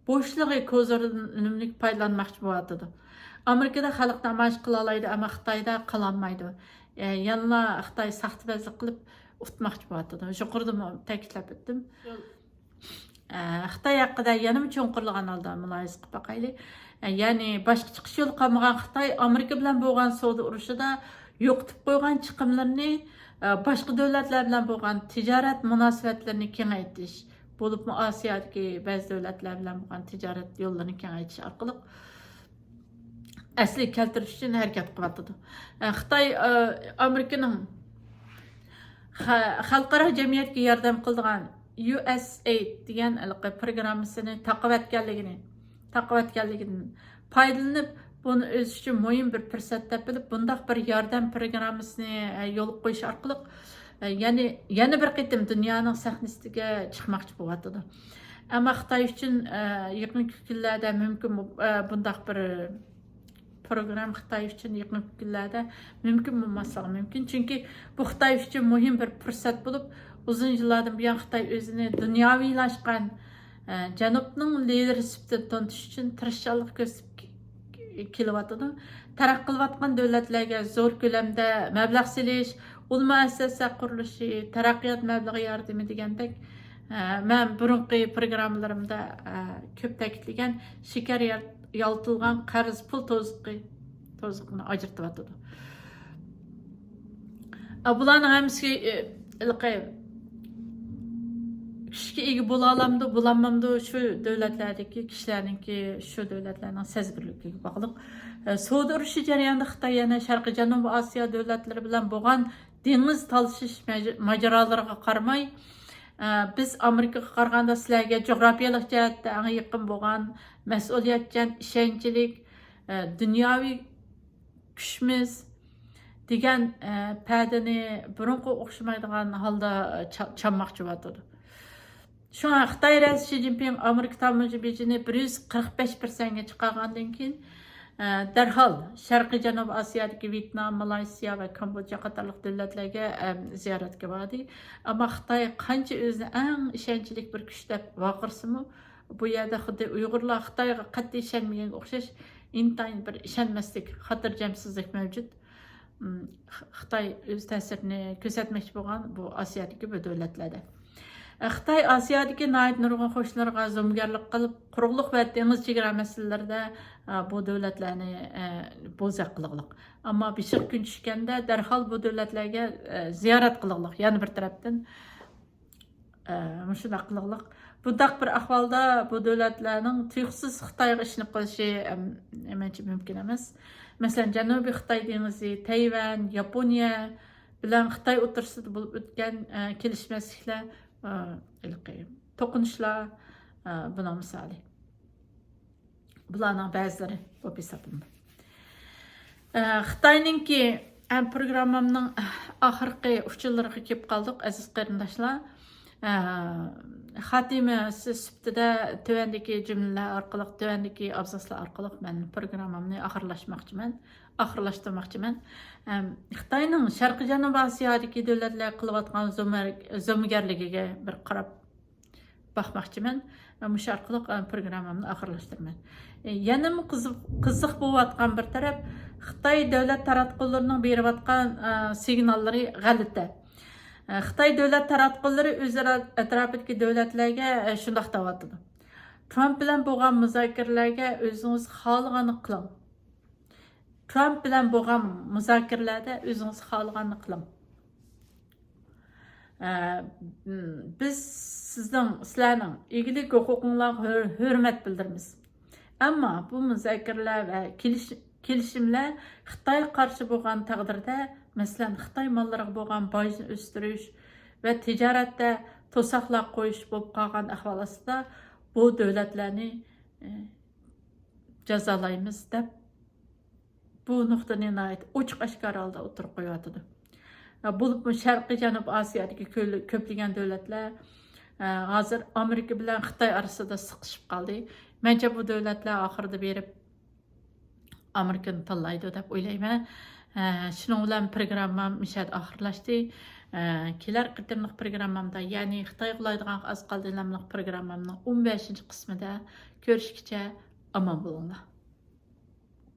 بوشلۇقى كوزىرىدىن ئۈنۈملۈك پايدىلانماقچى بولۇۋاتىدۇ. ئامېرىكىدا خەلق نامايىش قىلالايدۇ، ئەمما خىتايدا قىلالمايدۇ. ئە، يەنىلا خىتاي ساختىپەزلىك قىلىپ ئۇتماقچى بولۇۋاتىدۇ. يۇقىرىدىمۇ تەكىتلەپ ئۆتتۈم. ئە، خىتاي ھەققىدە يەنىمۇ چوڭقۇرلىغان ھالدا مۇلاھىزە قىلىپ باقايلى. ئە، يەنى باشقا چىقىش يولى قالمىغان خىتاي ئامېرىكا بىلەن بولغان سودا ئۇرۇشىدا يوقىتىپ قويغان چىقىملىرىنى، ئە، باشقا دۆلەتلەر بىلەن بولغان تىجارەت مۇناسىۋەتلىرىنى كېڭەيتىش، بولۇپمۇ ئاسىيادىكى بەزى دۆلەتلەر بىلەن بولغان تىجارەت يوللىرىنى كېڭەيتىش ئارقىلىق ئەسلىگە كەلتۈرۈش ئۈچۈن ھەرىكەت قىلىۋاتىدۇ. ئە، خىتاي، ئە، ئامېرىكىنىڭ خە-، خەلقئارا جەمئىيەتكە ياردەم قىلىدىغان يۇ ئېس ئېيد دېگەن ھېلىقى پروگراممىسىنى تاقىۋەتكەنلىكىنى، تاقىۋەتكەنلىكىدىن پايدىلىنىپ، بۇنى ئۆزى ئۈچۈن مۇھىم بىر پۇرسەت دەپ بىلىپ، بۇنداق بىر ياردەم پروگراممىسىنى، ئە، يولغا قويۇش ئارقىلىق، ئە، يەنى، يەنە بىر قېتىم دۇنيانىڭ سەھنىسىگە چىقماقچى بولۇۋاتىدۇ. ئەمما خىتاي ئۈچۈن، ئە، يېقىنقى كۈنلەردە مۇمكىن، ئە، بۇنداق بىر پروگرامما خىتاي ئۈچۈن يېقىنقى كۈنلەردە مۇمكىن بولماسلىقى مۇمكىن. چۈنكى بۇ خىتاي ئۈچۈن مۇھىم بىر پۇرسەت بولۇپ، ئۇزۇن يىللاردىن بۇيان خىتاي ئۆزىنى دۇنياۋىلاشقان، ئە، جەنۇبنىڭ لىدېرى سۈپىتىدە تونۇتۇش ئۈچۈن تىرىشچانلىق كۆرسىتىپ ك-، ك-، كېلىۋاتىدۇ. تەرەققىي قىلىۋاتقان دۆلەتلەرگە زور كۆلەمدە مەبلەغ سېلىش، ئۇل مۇئەسسەسە قۇرۇلۇشى، تەرەققىيات مەبلىغى ياردىمى دېگەندەك، ئە، مەن بۇرۇنقى پروگراممىلىرىمدا، ئە، كۆپ تەكىتلىگەن شېكەر يار-، يالتىلغان قەرز پۇل توزۇقى، توزۇقىنى ئاجرىتىۋاتىدۇ. ئە، بۇلارنىڭ ھەممىسى، ئە، ھېلىقى كۈچكە ئىگە بولالامدۇ، بولالمامدۇ، شۇ دۆلەتلەردىكى كىشىلەرنىڭكى، شۇ دۆلەتلەرنىڭ سەزگۈرلۈكىگە باغلىق. ئە، سودا ئۇرۇشى جەريانىدا خىتاي يەنە شەرقىي جەنۇبىي ئاسىيا دۆلەتلىرى بىلەن بولغان دېڭىز تالىشىش مەج-، ماجىرالىرىغا قارىماي، ئە، بىز ئامېرىكىغا قارىغاندا سىلەرگە جۇغراپىيەلىك جەھەتتە ئەڭ يېقىن بولغان، مەسئۇلىيەتچان، ئىشەنچلىك، ئە، دۇنياۋى كۈچمىز دېگەن، ئە، پەدىنى بۇرۇنقىغا ئوخشىمايدىغان ھالدا، ئە، چا-، چالماقچى بولۇۋاتىدۇ. شۇڭا خىتاي رەئىسى شى جىنپىڭ ئامېرىكا تاموژنا بېجىنى بىر يۈز قىرىق بەش پىرسەنتكە چىقارغاندىن كېيىن، ئە، دەرھال شەرقىي جەنۇبىي ئاسىيادىكى ۋيېتنام، مالايسىيا ۋە كامبودژا قاتارلىق دۆلەتلەرگە، ئەم، زىيارەتكە باردى. ئەمما خىتاي قانچە ئۆزىنى ئەڭ ئىشەنچلىك بىر كۈچ دەپ ۋارقىرىسىمۇ، بۇ يەردە خۇددى ئۇيغۇرلار خىتايغا قەتئىي ئىشەنمىگەنگە ئوخشاش، ئىنتايىن بىر ئىشەنمەسلىك، خاتىرجەمسىزلىك مەۋجۇت. ئىم، خ-، خىتاي ئۆز تەسىرىنى كۆرسەتمەكچى بولغان بۇ ئاسىيادىكى بۇ دۆلەتلەردە. ئە، خىتاي ئاسىيادىكى ناھايىتى نۇرغۇن قوشنىلىرىغا زومىگەرلىك قىلىپ، قۇرۇقلۇق ۋە دېڭىز چېگرا مەسىلىلىرىدە، ئە، بۇ دۆلەتلەرنى، ئە، بوزەك قىلغۇلۇق. ئەمما بېشىغا كۈن چۈشكەندە دەرھال بۇ دۆلەتلەرگە، ئە، زىيارەت قىلغۇلۇق. يەنە بىر تەرەپتىن، ئە، مۇشۇنداق قىلغۇلۇق. بۇنداق بىر ئەھۋالدا بۇ دۆلەتلەرنىڭ تۇيۇقسىز خىتايغا ئىشىنىپ قېلىشى، ئەم، مەنچە مۇمكىن ئەمەس. مەسىلەن، جەنۇبىي خىتاي دېڭىزى، تەيۋەن، ياپونىيە بىلەن خىتاي ئوتتۇرىسىدا بولۇپ ئۆتكەن، ئە، كېلىشمەسلىكلەر، ئە، ھېلىقى توقۇنۇشلار، ئە، بۇنىڭ مىسالى. بۇلارنىڭ بەزىلىرى بولۇپ ھېسابلىنىدۇ. ئە، خىتاينىڭكى، ئە، پروگراممامنىڭ ئاخىرقى ئۇچۇرلىرىغا كېلىپ قالدۇق، ئەزىز قېرىنداشلار. ئە، خاتىمىسى سۈپىتىدە تۆۋەندىكى جۈملىلەر ئارقىلىق، تۆۋەندىكى ئابزاسلار ئارقىلىق مەن پروگراممامنى ئاخىرلاشماقچىمەن، ئاخىرلاشتۇرماقچىمەن. ئەم، خىتاينىڭ شەرقىي جەنۇبىي ئاسىيادىكى دۆلەتلەرگە قىلىۋاتقان زومەر-، زومىگەرلىكىگە بىر قاراپ باقماقچىمەن. مۇشۇ ئارقىلىق، ئە، پروگراممامنى ئاخىرلاشتۇرىمەن. ئە، يەنىمۇ قىزىق، قىزىق بولۇۋاتقان بىر تەرەپ، خىتاي دۆلەت تاراتقۇلىرىنىڭ بېرىۋاتقان، ئە، سىگناللىرى غەلىتە. ئە، خىتاي دۆلەت تاراتقۇلىرى ئۆزئارا ئەتراپىدىكى دۆلەتلەرگە، ئە، شۇنداق دەۋاتىدۇ. ترامپ بىلەن بولغان مۇزاكىرىلەرگە ئۆزىڭىز خالىغاننى قىلىڭ. ترامپ بىلەن بولغان مۇزاكىرىلەردە ئۆزىڭىز خالىغاننى قىلىڭ. ئە، بىز سىزنىڭ، سىلەرنىڭ ئىگىلىك ھوقۇقۇڭلارغا ھۆر-، ھۆرمەت بىلدۈرىمىز. ئەمما بۇ مۇزاكىرىلەر ۋە كېلىش-، كېلىشىملەر خىتايغا قارشى بولغان تەقدىردە، مەسىلەن، خىتاي ماللىرىغا بولغان باجنى ئۆستۈرۈش ۋە تىجارەتتە توساقلار قويۇش بولۇپ قالغان ئەھۋال ئاستىدا، بۇ دۆلەتلەرنى، ئە، جازالايمىز دەپ، بۇ نۇقتىنى ناھايىتى ئوچۇق ئاشكارا ھالدا ئوتتۇرىغا قويۇۋاتىدۇ. بولۇپمۇ شەرقىي جەنۇب ئاسىيادىكى كۆل-، كۆپلىگەن دۆلەتلەر، ئە، ھازىر ئامېرىكا بىلەن خىتاي ئارىسىدا سىقىشىپ قالدى. مەنچە بۇ دۆلەتلەر ئاخىرىدا بېرىپ ئامېرىكىنى تاللايدۇ دەپ ئويلايمەن. ئە، شۇنىڭ بىلەن پروگراممام مۇشۇ يەردە ئاخىرلاشتى. ئە، كېلەر قېتىملىق پروگراممامدا، يەنى خىتايغا ئۇلايدىغانغا ئاز قالدى ناملىق پروگراممامنىڭ ئون بەشىنچى قىسمىدا كۆرۈشكىچە ئامان بولۇڭلار.